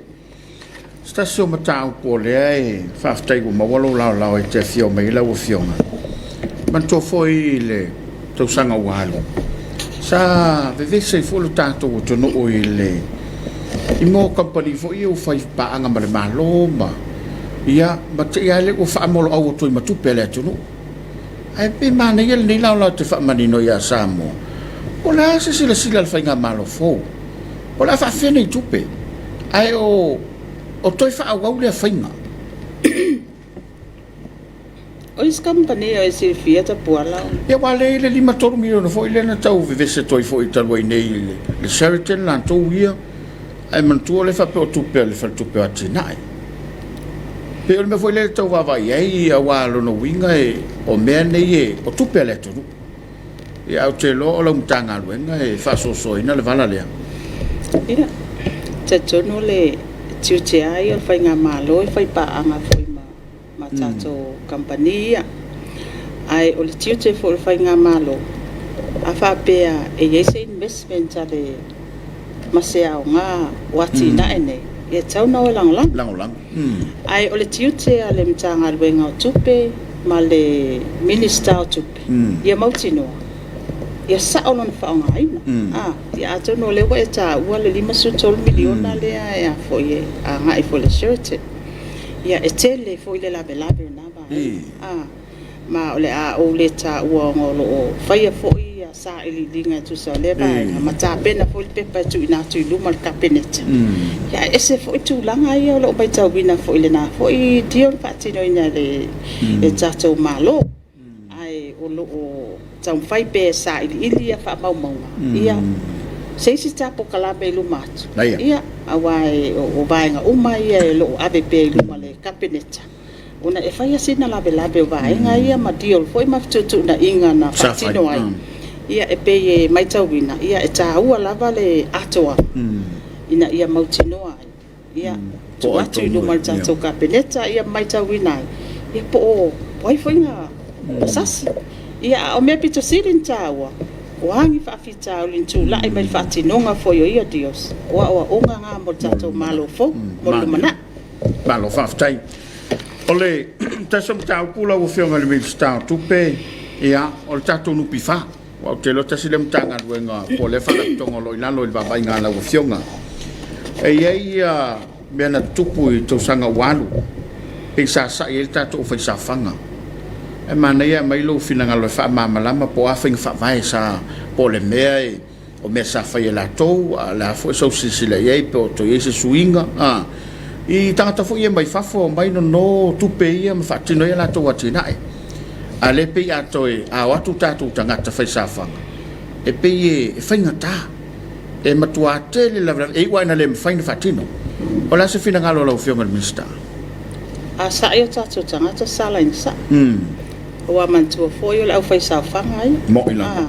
se tasi o mataupu o lea e faafetai ua maua lou laolao e te afio mai ai lau Afioga, manatua foi i le tausaga ua alu, sa vevesi ai foi lo tatou atunuu i le i mea o kamupani foi ia ua fai paaga ma le Malo ma ia ma te i lava lea ua faamoloau atu ai ma tupe a le atunuu. Ae pei e manaia lenei laolao e te faamanino ia Samoa, po o le a se silasila a le faigamalo fou, o le a faafefea nei tupe, ae o o toe faaauau lea faiga. O isi kamupani o e silafia Tapuala o. Ia aua lea e i ai le $53 miliona foi lea na tau vevesi atu ai foi talu ai nei i le Sheraton latou ia, ae manatua o lea e faapea o tupe a le Faletupe o Atinae. Pei o le mea foi lea e tau vaavaai i ai aua o lona uiga o mea nei e, o tupe a le atunuu. Ia ae ou te iloa o lau Matagaluega e faasoasoaina le vala lea. Ia, talitonu le tiute lava ia o le faigamalo e faipaaga foi ma tatou kamupani ia. Ae o le tiute foi o le faigamalo, a faapea e i ai se investment a le ma se aoga o atinae nei, e tatau ona o e lagolago. Lagolago. Ae o le tiute a le Matagaluega o Tupe ma le Minisita o Tupe, ia mautinoa ia sao lona faaaogaina. Ia atonu o lea ua e taua le $53 miliona lea e a foi e agai foi i le Sheraton. Ia e tele foi le lavelave o lena vaega. Ma o le a ou le taua ona o lo o faia foi sailiiliga e tusa o lea vaega ma tapena foi le pepa e tuuina atu i luma o le Kapeneta. Ia ae ese foi tulaga ia o lo o matauina foi i lena foi deal na faatinoina e le tatou Malo. Ae o lo o taumafai pea e sailiili faamaumauga ia se isi ta polokalame i luma atu, ia, aua o vaega uma ia o lo o ave pea i luma o le Kapeneta, ona e fai lava sina lavelave o vaega ia ma deal foi ma fetuutuunaiga na faatino ai. Ia e pei e matauina, ia e taua lava le atoa ina ia mautinoa ai, ia tuu atu i luma o le tatou Kapeneta ia ma matauina ai, ia po o ai foi na sasi. Ia a o mea pito sili ona taua, o a ni faafitauli na tulai mai i le faatinoga foi o ia deals, o aoaoga na mo le tatou Malo fou mo le lumanai. Malo faafetai. O le tasi o mataupu lau Afioga i le Minisita o Tupe, ia, o le tatou NPF. Aua ou te iloa tasi lea Matagaluega po o lea Faalapotopotoga o lo o i lalo i le vaavaaiga a lau Afioga. E i ai mea na tutupu i tausaga ua alu, pei sa sa'i ai le tatou aufaisaofaga. Ae manaia ae aumai lou finagalo e faamalamalama po o a faiga faavae sa, po o le mea e o mea sa fai e latou, a o le a foi sou silasila i ai pe o toe i ai se suiga, a, i tagata foi ia mai fafo e omai nono tupe ia ma faatino ai a latou atinae. A o lea e pei a toe, a o atu tatou tagata faisaofaga, e pei e faigata, e matua tele lavelave, e iu lava ina le mafai ona faatino. O le a se finagalo o lau Afioga i le Minisita? A sa'i o tatou tagata, sala ina sa'i. Aua manatua foi o le aufaisaofaga ia. Mo'i lava.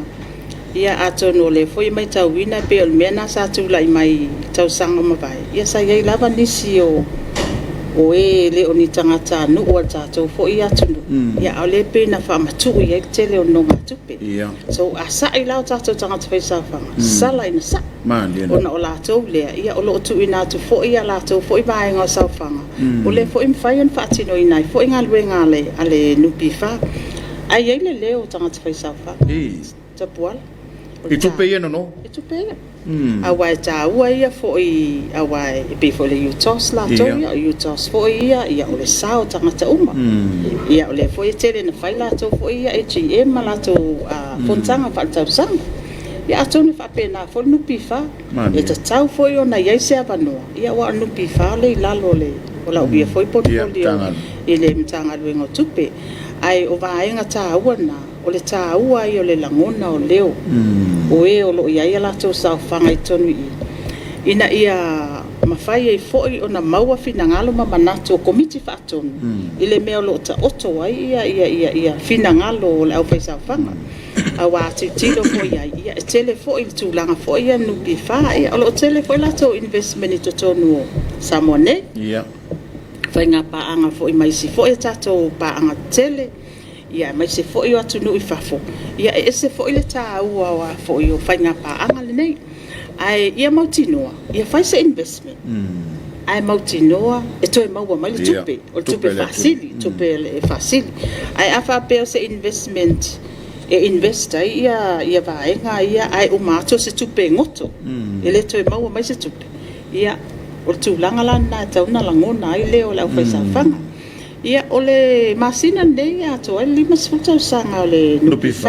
Ia atonu o lea foi e matauina e pei o le mea lena sa tulai mai i tausaga ua mavae, ia sa i ai lava nisi o e e le o ni tagatanuu a le tatou foi atunuu, ia a o lea pei na faamatuu i ai le tele o nonogatupe. So, a sa'i la o tatou tagata faisaofaga, sala ina sa'i, ona o latou lea, ia o lo o tuuina atu foi a latou foi vaega o saofaga, o lea foi e mafai ona faatinoina ai foi galuega a le NPF. Ae i ai le leo o tagata faisaofaga. Tapuala. I tupe ia e nono? I tupe ia. Aua e taua ia foi, aua e pei foi o le UTOS latou ia, o le UTOS foi ia, ia o le sao o tagata uma. Ia o lea foi e tele ina fai latou foi ia AGM ma latou fonotaga faaletausaga. Ia atonu e faapena foi le NPF. E tatau foi ona i ai se avanoa, ia aua o le NPF lea e i lalo o lau ia foi portfolio i le Matagaluega o Tupe. Ae o vaega taua na, o le taua ia o le lagona o leo o e o lo o i ai a latou saofaga i totonu i i, ina ia mafai ai foi ona maua finagalo ma manatu o Komiti Faatonu i le mea o lo o taoto ai finagalo o le aufaisaofaga. Aua a tilotilo foi i ai, e tele foi le tulaga foi ia a le NPF, o lo o tele foi latou investment i totonu o Samoa nei, faiga paaga foi ma isi foi a tatou paaga tetele. Ia aemaise foi o atunuu i fafo, ia e ese foi le taua o a foi o faiga paaga lenei. Ae ia mautinoa, ia fai se investment, ae mautinoa e toe maua mai le tupe, o le tupe faasili, tupe e faasili. Ae a faapea o se investment e invest ai ia vaega ia ae uma atu o se tupe e goto, e le toe maua mai se tupe, ia o le tulaga la lena e tatau ona lagona ai leo o le aufaisaofaga. Ia, o le masina lenei e atoa ai le 50 tausaga o le NPF.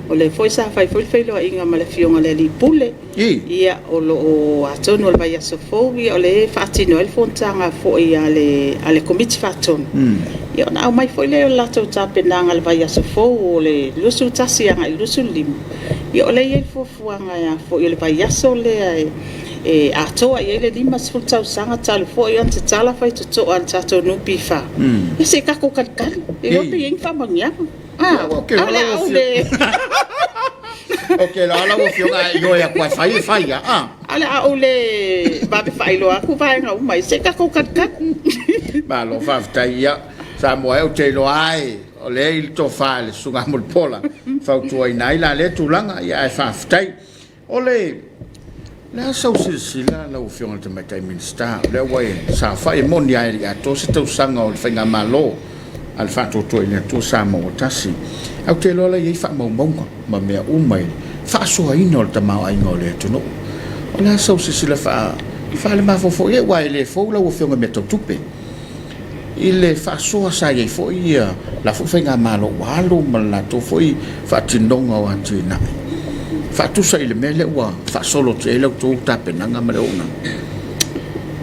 O lea foi sa fai foi le feiloaiga ma le Afioga i le Alii Pule. Ia, o lo o atonu o le vaiaso fou o lea e faatino ai le fonotaga foi a le Komiti Faatonu, ia ona aumai foi lea o le latou tapenaga i le vaiaso fou o le 21 agai i le 25. Ia o lea e i ai le fuafuaga foi o le vaiaso lea e atoa i ai le 50 tausaga talu foi ona tatala faitotoa e le tatou NPF, ia se i tatou talitali, le iloa pe i ai ni faamanuiaga. A o le a ou le... Ou te iloa lau Afioga a e ioe atu lava e fai, e fai lava. A o le a ou le vave faailoa atu vaega uma ia, se i tatou talitali. Malo faafetai. Ia, Samoa e, ou te iloa lava o lea e i le tofa i le Susuga ia Mulipola e fautuaina ai la lea tulaga, ae faafetai. O le a sau silasila lau Afioga i le Tamaitai Minisita, o lea ua e saofai, e moni lava e le i atoa se tausaga o le faigamalo a le Faatuatua i le Atua Samoa ua Tasi, ae ou te iloa o la e i ai faamaumauga ma mea uma i le faasoaina o le tamaoaiga o le atunuu. O le a sau silasila faalemafaua foi, aua e le fou lau Afioga i mea tau tupe, i le faasoa sa i ai foi la foi faigamalo ua alu ma le latou foi faatinoga o atinae, faatusa i le mea lea ua faasolo atu i ai la outou tapenaga ma le auaunaga.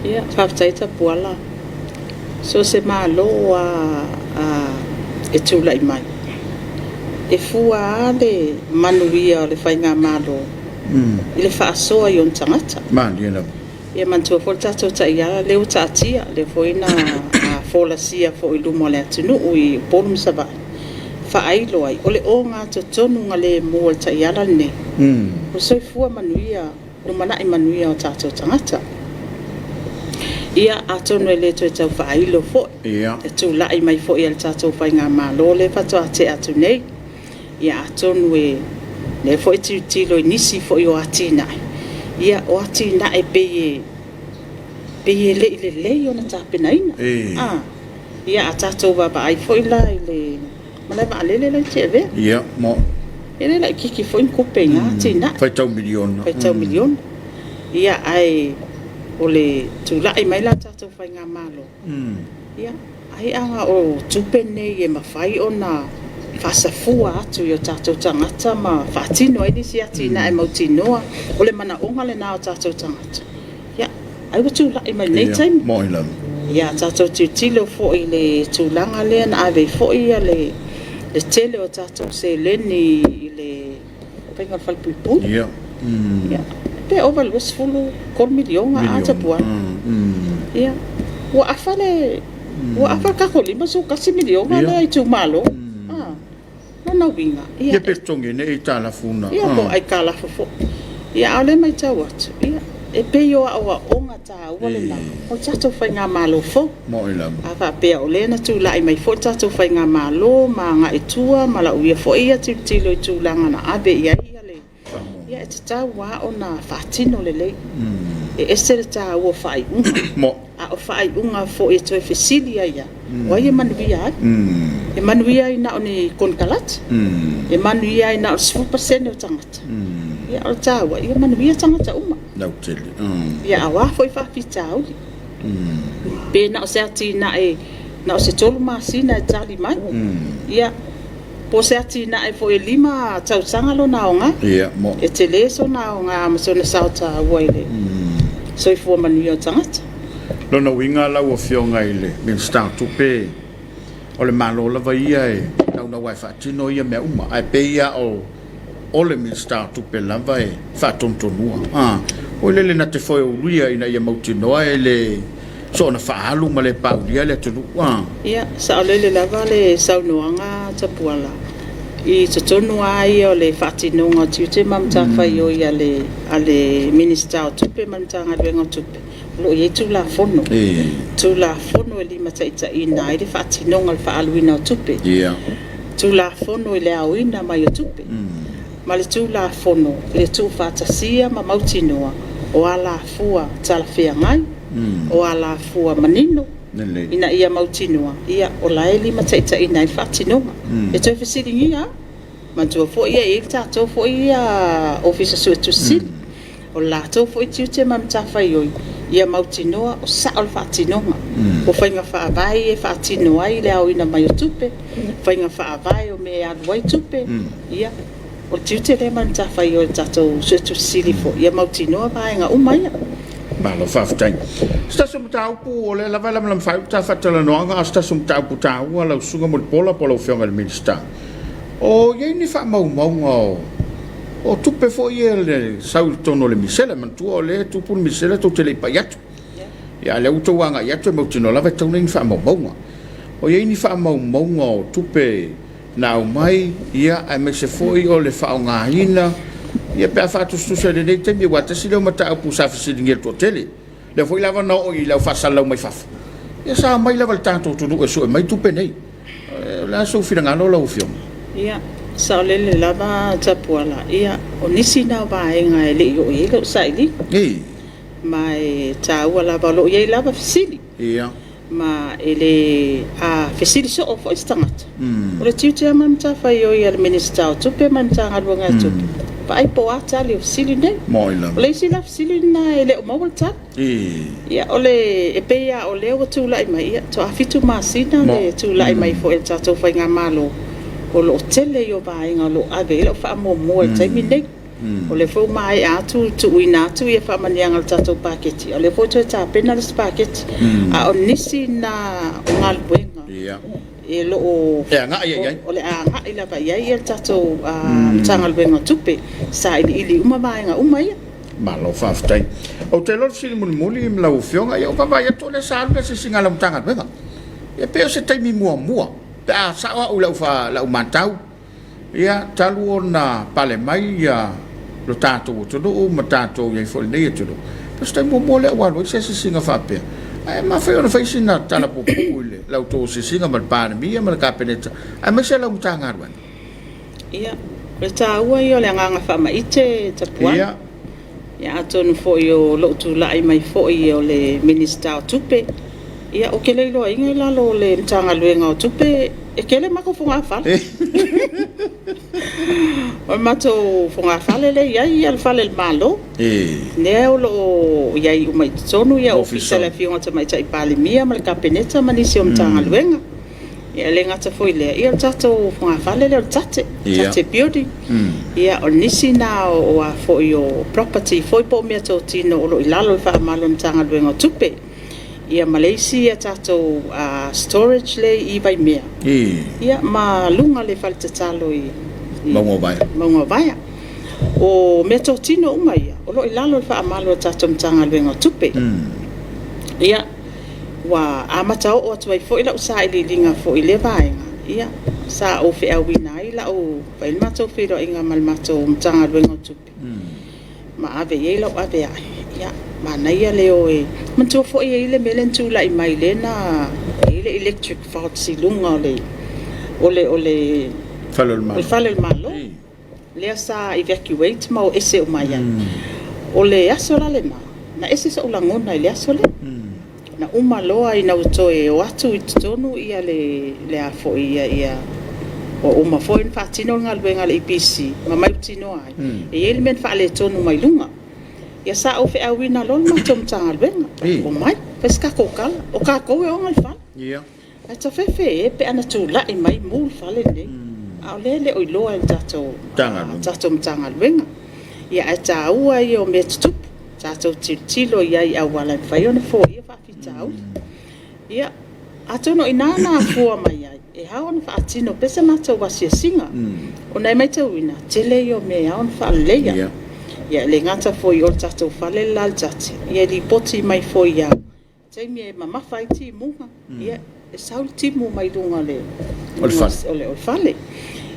Ia, faafetai Tapuala. So o se Malo lava e tulai mai, e fua lava le manuia o le faigamalo i le faasoa i ona tagata. Malie lava. Ia manatua foi le tatou taiala lea ua taatia, lea foi na folasia foi i luma o le atunuu i Upolu ma Savaii, faailo ai, o le ogatotonugalemu o le taiala lenei, o le soifua manuia, lumanai manuia o tatou tagata. Ia, atonu e le toe tau faailo foi le tulai mai foi o le tatou faigamalo lea faatoa tea atu nei. Ia atonu o lea foi e tilotilo i nisi foi o atinae, ia o atinae e pei e le i lelei ona tapenaina. Ia a tatou vaavaai foi la i le malae vaalele la e i Tiavea, e le laitiiti foi ni tupe i na atinae. Faitau miliona. Faitau miliona. Ia, ae o le tulai mai la o le tatou faigamalo, ia, ai a o tupe nei e mafai ona faasafua atu i o tatou tagata ma faatino ai nisi atinae mautinoa o le manaoga lena o tatou tagata, ia, ai ua tulai mai lenei taimi. Ia, tatou tilotilo foi i le tulaga lea na ave ai foi le tele o tatou seleni i le faiga o le falepuipui. Ia, pe ova i le $23 miliona a Tapuala. Ia, ua afa le tatou $51 miliona lea i itumalo. Lona uiga, ia... Ia pe totogi ai ni aitalafu na... Ia, po o aitalafu foi. Ia, a o lea e matau atu, ia, e pei o aoaoga taua lena o le tatou faigamalo fou. A faapea o lea na tulai mai foi le tatou faigamalo ma agai i tua ma lau ia foi ia tilotilo i tulaga na ave i ai le... Ia, e tatau lava ona faatino lelei. E ese le taua o faaiuga. A o faaiuga foi e toe fesili ai lava, o ai e manuia ai? E manuia ai na o ni konekarate? E manuia ai na o le 10% o tagata? Ia, o le taua, ia manuia tagata uma. Ia, a o a foi faafitauli? Pe na o se atinae na o se 3 masina e tali mai, ia, po o se atinae foi e 5 tausaga lona aoga. E tele sona aoga ma sona sao taua i le soifua manuia o tagata. Lona uiga lau Afioga i le Minisita o Tupe, o le Malo lava ia e naunau lava e faatino ia mea uma, ae pei lava o le Minisita o Tupe lava e faatonutonua. Oi lele na te foe ulia ina ia mautinoa e le soona faaalu ma le paulia le atunuu. Ia, saolele lava le saunoaga Tapuala, i totonu lava ia o le faatinoga o tiute ma matafaioi a le Minisita o Tupe ma le Matagaluega o Tupe, o lo o i ai Tulafono. Tulafono e limataitaiina ai le faatinoga o le faaaluina o tupe. Tulafono i le aoina mai o tupe, ma le Tulafono i le tuufaatasia ma mautinoa o alafua talafeagai, o alafua manino ina ia mautinoa o la e limataitaiina ai le faatinoga. E toe fesiligia lava, manatua foi e i ai le tatou foi Ofisa Suetusi Sili, o le latou foi tiute ma matafaioi ia mautinoa o sao le faatinoga. O faiga faavae ia e faatino ai le aoina mai o tupe, faiga faavae o mea e alu ai tupe, ia, o le tiute lea ma le matafaioi a le tatou Suetusi Sili foi ia mautinoa vaega uma ia. Malo faafetai. O se tasi o mataupu o lea lava e lamalama faaiu le ta faatalanoaga, a o se tasi o mataupu taua lau Susuga Mulipola po o lau Afioga i le Minisita, o i ai ni faamaumauga o tupe foi ia e sau i totonu o le misela. Manatua o lea e tupu le misela tou te le i pai atu. Ia a o lea ua outou agai atu e mautinoa lava e tatau ona i ai ni faamaumauga. O i ai ni faamaumauga o tupe na aumai, ia, aemaise foi o le faaaogaina, ia pe a faatusatusa i lenei taimi, aua tasi lea o mataupu sa fesiligia e le toatele. Lea foi lava na oo i le au faasalalau mai fafo, ia sa omai lava i le tatou atunuu e sue mai tupe nei. O le a sou finagalo lau Afioga? Ia, saolele lava Tapuala, ia, o nisi na o vaega e le i oo i ai lau sailiga. Ma e taua lava, o lo o i ai lava fesili. Ma e le... a fesili soo foi se tagata, o le tiute lava ma le matafaioi a le Minisita o Tupe ma le Matagaluega o Tupe, vaai po o a tali o fesili nei. O le isi la fesili lena e le o maua le tali. Ia, o le, e pei lava o lea ua tulai mai, ia, faatoa 7 masina le tulai mai foi o le tatou faigamalo, o lo o tele ia o vaega o lo o ave i ai lau faamuamua i le taimi lenei. O lea foi ua maea atu tuuina atu faamanuiaga o le tatou paketi, a o lea foi ua toe tapena le isi paketi. A o nisi na o galuega e lo o E agai i ai. O le a agai lava i ai le tatou Matagaluega o Tupe, sailiili uma vaega uma ia. Malo faafetai. Ou te iloa o le fesili mulimuli lau Afioga, ia ua vaavaai atu o lea sa alu le asiasiga a lau Matagaluega. Ia pei o se taimi muamua pe a sao au i lau matau, ia, talu ona pale mai lo tatou atunuu ma tatou i ai foi i lenei atunuu, o se taimi muamua lea ua alu ai se asiasiga faapea. Ae mafai ona fai sina tala puupuu i la outou asiasiga ma le Palemia ma le Kapeneta, aemaise lau Matagaluega. Ia, o le taua ia o le agaga faamaite Tapuala. Ia atonu foi o lou tulai mai foi o le Minisita o Tupe, ia ou te le iloaina i lalo o le Matagaluega o Tupe e tele matou fogafale. O le matou fogafale lea e i ai le fale o le Malo, lea o lo o i ai uma i totonu ofisa o le Afioga i le Tamaitai Palemia ma le Kapeneta ma nisi o Matagaluega. E le gata foi i lea, ia o le tatou fogafale lea o le TATTE, TATTE Building. Ia, o nisi na o a foi o property foi po o meatotino o lo o i lalo o le faamalu a le Matagaluega o Tupe. Ia ma le isi tatou storage lea i Vaimea, ia ma luga o le fale tatalo i Mauga o Vaea. O meatotino uma ia o lo o i lalo o le faamalu a le tatou Matagaluega o Tupe. Ia, ua amata oo atu ai foi lau sailiiliga foi i lea vaega, ia, sa ou feauina ai lau, fai le matou feiloaiga ma le matou Matagaluega o Tupe, ma ave i ai lau aveae, ia, manaia le o e... Manatua foi e i ai le mea lea na tulai mai lea na i ai le electric faults i luga o le Fale o le Malo. Fale o le Malo. Lea sa evacuate ma o ese uma ai. O le aso la lena, na ese sou lagona i le aso lea. Na uma loa ina ua toe o atu i totonu ia le, le a foi ia, ia ua uma foi ona faatino le galuega a le EPC ma mautinoa ai, e i ai le mea na faaletonu mai luga. Ia sa ou feauina loa le matou Matagaluega, omai, fai se tatou tala, o tatou e ona le fale. Ae tafefe e pe ana tulai mai mu le fale lenei, a o lea e le o iloa e le tatou Matagaluega. Ia ae taua ia o mea tutupu, tatou tilotilo i ai i auala e mafai ona foia faafitauli. Ia, atonu o i ina na afua mai ai, e ao ona faatino pea se matou asiasiga, ona e matauina, tele ia o mea e ao ona faaleleia. Ia e le gata foi o le tatou fale le la o le TATTE, ia e lipoti mai foi i taimi e mamafa ai timuga, ia e sau le timu mai luga o le fale.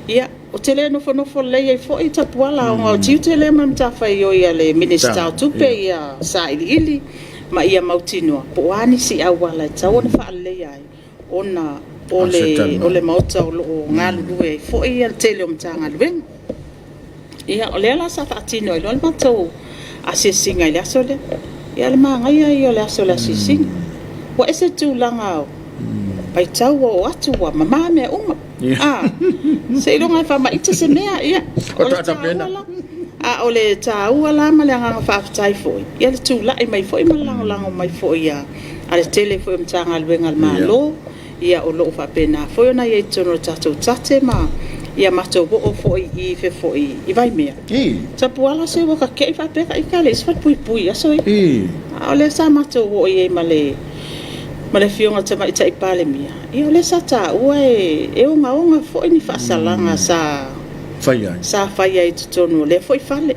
Ia, ou te le nofonofo lelei ai foi Tapuala ona o tiute lea ma le matafaioi a le Minisita o Tupe ia sailiili ma ia mautinoa po o a nisi auala e tatau ona faaleleia ai ona o le, o le Maota o lo o galulue ai foi le tele o Matagaluega. Ia, o lea la sa faatino ai loa le matou asiasiga i le aso lea. Ia, o le manaia ia o le aso o le asiasiga. Ua ese le tulaga o matau ua oo atu ua mama mea uma. A, seiloga e faamaite se mea. Ia, o le taua la. A o le taua la ma le agaga faafetai foi, ia le tulai mai foi ma le lagolago mai foi a le tele foi o Matagaluega a le Malo, ia o lo o faapena foi ona i ai i totonu o le tatou TATTE ma matou oo foi i Vaimea. Tapuala se ua ta te i faapea ita e leai se falepuipui i aso ia. A o lea sa matou oo i ai ma le Afioga i le Tamaitai Palemia, ia o lea sa taua e ogaoga foi ni faasalaga sa faia i totonu o lea foi fale.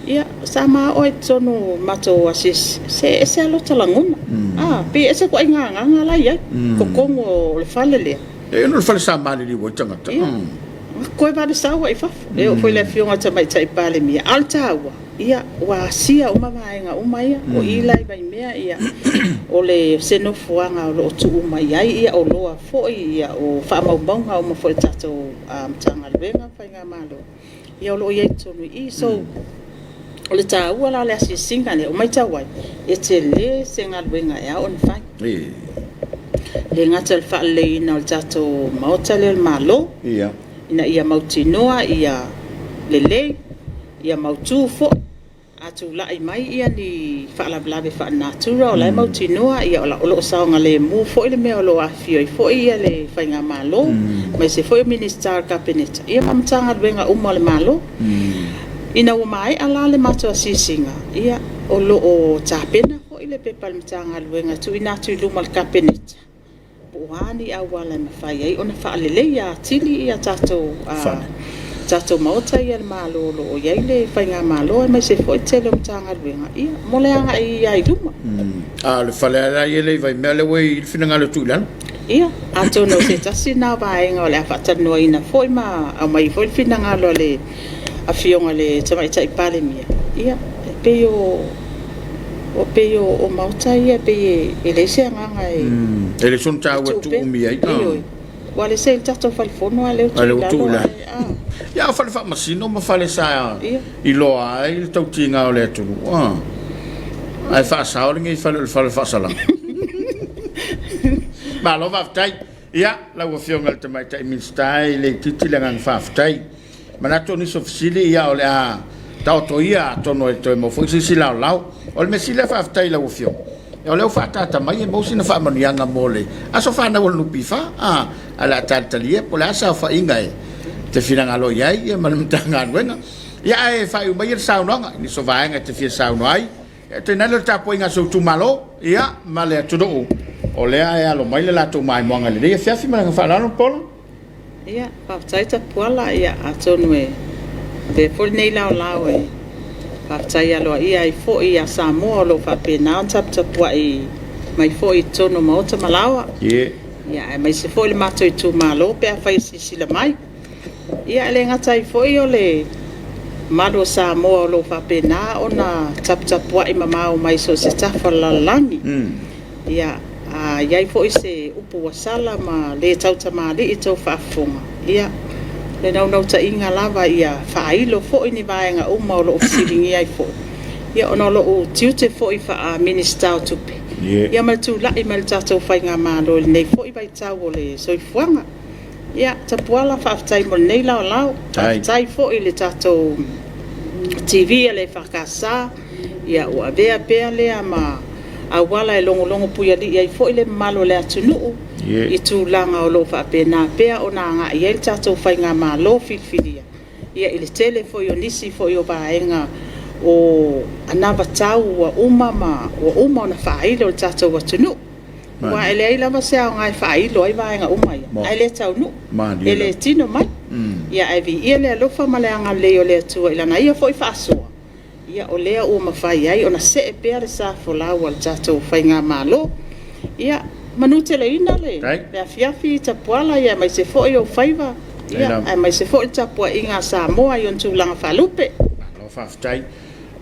Ia, sa ma oo lava i totonu o matou asiasi, se e ese lava lota lagona, a, pei e ese ituaiga agaga la e i ai i totonu o le fale lea. E ono o le fale sa maliliu ai tagata. Ia, toe vave sau lava i fafo. E oo foi i le Afioga i le Tamaitai Palemia, a o le taua, ia, ua asia uma vaega uma ia. O i la i Vaimea, ia, o se nofoaga o lo o tuu uma i ai oloa foi, o faamaumauga uma foi a le tatou Matagaluega ma Faigamalo, ia o lo o i ai i totonu i i. So, o le taua la o le asiasiga lea, ua matau ai, e tele se galuega e ao ona fai. E le gata i le faaleleiina o le tatou Maota lea o le Malo, ina ia mautinoa ia lelei, ia mautu foi. A tulai mai ni faalavelave faalenatura o la e mautinoa o lo o saogalemu foi le mea o lo o afifio ai foi le faigamalo, aemaise foi o Minisita o le Kapeneta ma Matagaluega uma a le Malo. Ina ua maea la le matou asiasiga, ia, o lo o tapena foi le pepa a le Matagaluega e tuuina atu i luma o le Kapeneta, po o a ni auala e mafai ai ona faaleleia atili tatou Maota ia o le Malo o lo o i ai le faigamalo aemaise foi le tele o Matagaluega mo le agai lava i luma. A o le fale lava la ia e le i Vaimea lea ua i ai le finagalo e tuu i lalo? Ia, atonu o se tasi lena o vaega o le a faatalanoaina foi ma aumai foi le finagalo a le Afioga i le Tamaitai Palemia, ia, e pei o E pei o maota ia e pei e leai se agaga e E leai sona taua e tuu umi ai. Ioe. Aua o lea sa i ai le tatou fale fono a o lea ua tuu i lalo. Ia, o fale faamasino ma fale sa iloa ai le tautiga o le atunuu. Ae faasao lenei fale o le fale faasalaga. Malo faafetai. Ia, lau Afioga i le Tamaitai Minisita, e le itiiti le agaga faafetai. Manatu o nisi o fesili, ia o le a taoto ia atonu e toe maua foi se isi laolao. O le mea sili lava faafetai i lau Afioga, o lea ua faaataata mai e maua sina faamanuiaga mo le aso fanau o le NPF, a o le a talitalia po o le a se aofaiga e te finagalo i ai ia ma le Matagaluega. Ia ae faaiu maia le saunoaga i nisi o vaega e te fia saunoa ai. Ia tainane o le tapuaiga a si ou itumalo, ia ma le atunuu o lea e alo mai le latou maimoaga i lenei afiafi. Ma le agaga faaaloalo Paula. Ia, faafetai Tapuala, ia atonu e avea foi lenei laolao e faafetai aloaia ai foi ia Samoa o lo o faapena ona taputapuai mai foi i totonu o maota ma laoa. Ia, aemaise foi le matou itumalo pe afai e silasila mai. Ia, e le gata ai foi o le mamalu o Samoa o lo o faapena ona taputapuai mamao mai so o se tafa o le lalolagi. Ia, a i ai foi se upu ua sala ma le tautamalii i tou faafofoga, ia, o le naunautaiga lava ia faailo foi ni vaega uma o lo o fesiligia ai foi, ia, ona o lou tiute foi faa-Minisita o Tupe, ia ma le tulai mai o le tatou faigamalo i lenei foi vaitau o le soifuaga. Ia, Tapuala, faafetai mo lenei laolao. Faafetai foi i le tatou TV a le EFKS, ia ua avea pea lea ma auala e logologo puialii ai foi le mamalu o le atunuu i tulaga o lo o faapena pea ona agai i ai le tatou faigamalo filifilia i le tele foi o nisi foi o vaega o anavatau ua uma ma ua uma ona faailo i le tatou atunuu. Aua e leai lava se aoga e faailo ai vaega uma ia, ae le taunuu, e le tino mai. Ia ae viia le alofa ma le agalelei o le Atua i Lana Ia foi faasoa, ia o lea ua mafai ai ona see pea le sa folau a le tatou faigamalo. Ia manuteleina le afiafi Tapuala aemaise foi ou faiva, aemaise foi le tapuaiga a Samoa i ona tulaga faalupe. Malo faafetai.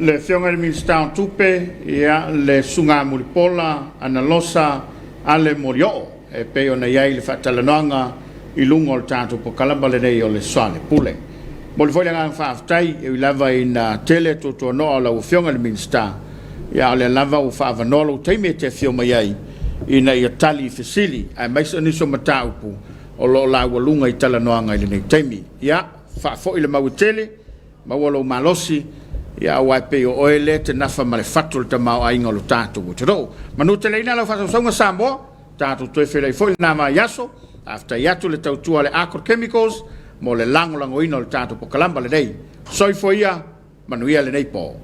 Le Afioga i le Minisita o Tupe, ia, le Susuga Mulipola Analosa Ale Molioo. e pei ona i ai le faatalanoaga i luga o le tatou polokalama lenei o le Soalepule. E momoli foi le agaga faafetai e ui lava ina tele tuatuanoa o lau Afioga i le Minisita, ia a o lea lava ua faaavanoa lou taimi e te afio mai ai ina ia tali i fesili aemaise o nisi o mataupu o lo o laualuga i talanoaga i lenei taimi. Ia, faafoi le mau e tele, maua lou malosi, ia aua e pei o oe lea e te nafa ma le fatu o le tamaoaiga o lo tatou atunuu. Manuteleina lau faasausauga Samoa, tatou toe feiloai foi i lena vaiaso. Faafetai atu le tautua a le Arcor Chemicals mo le lagolagoina o le tatou polokalama lenei. Soifua ia, manuia lenei po.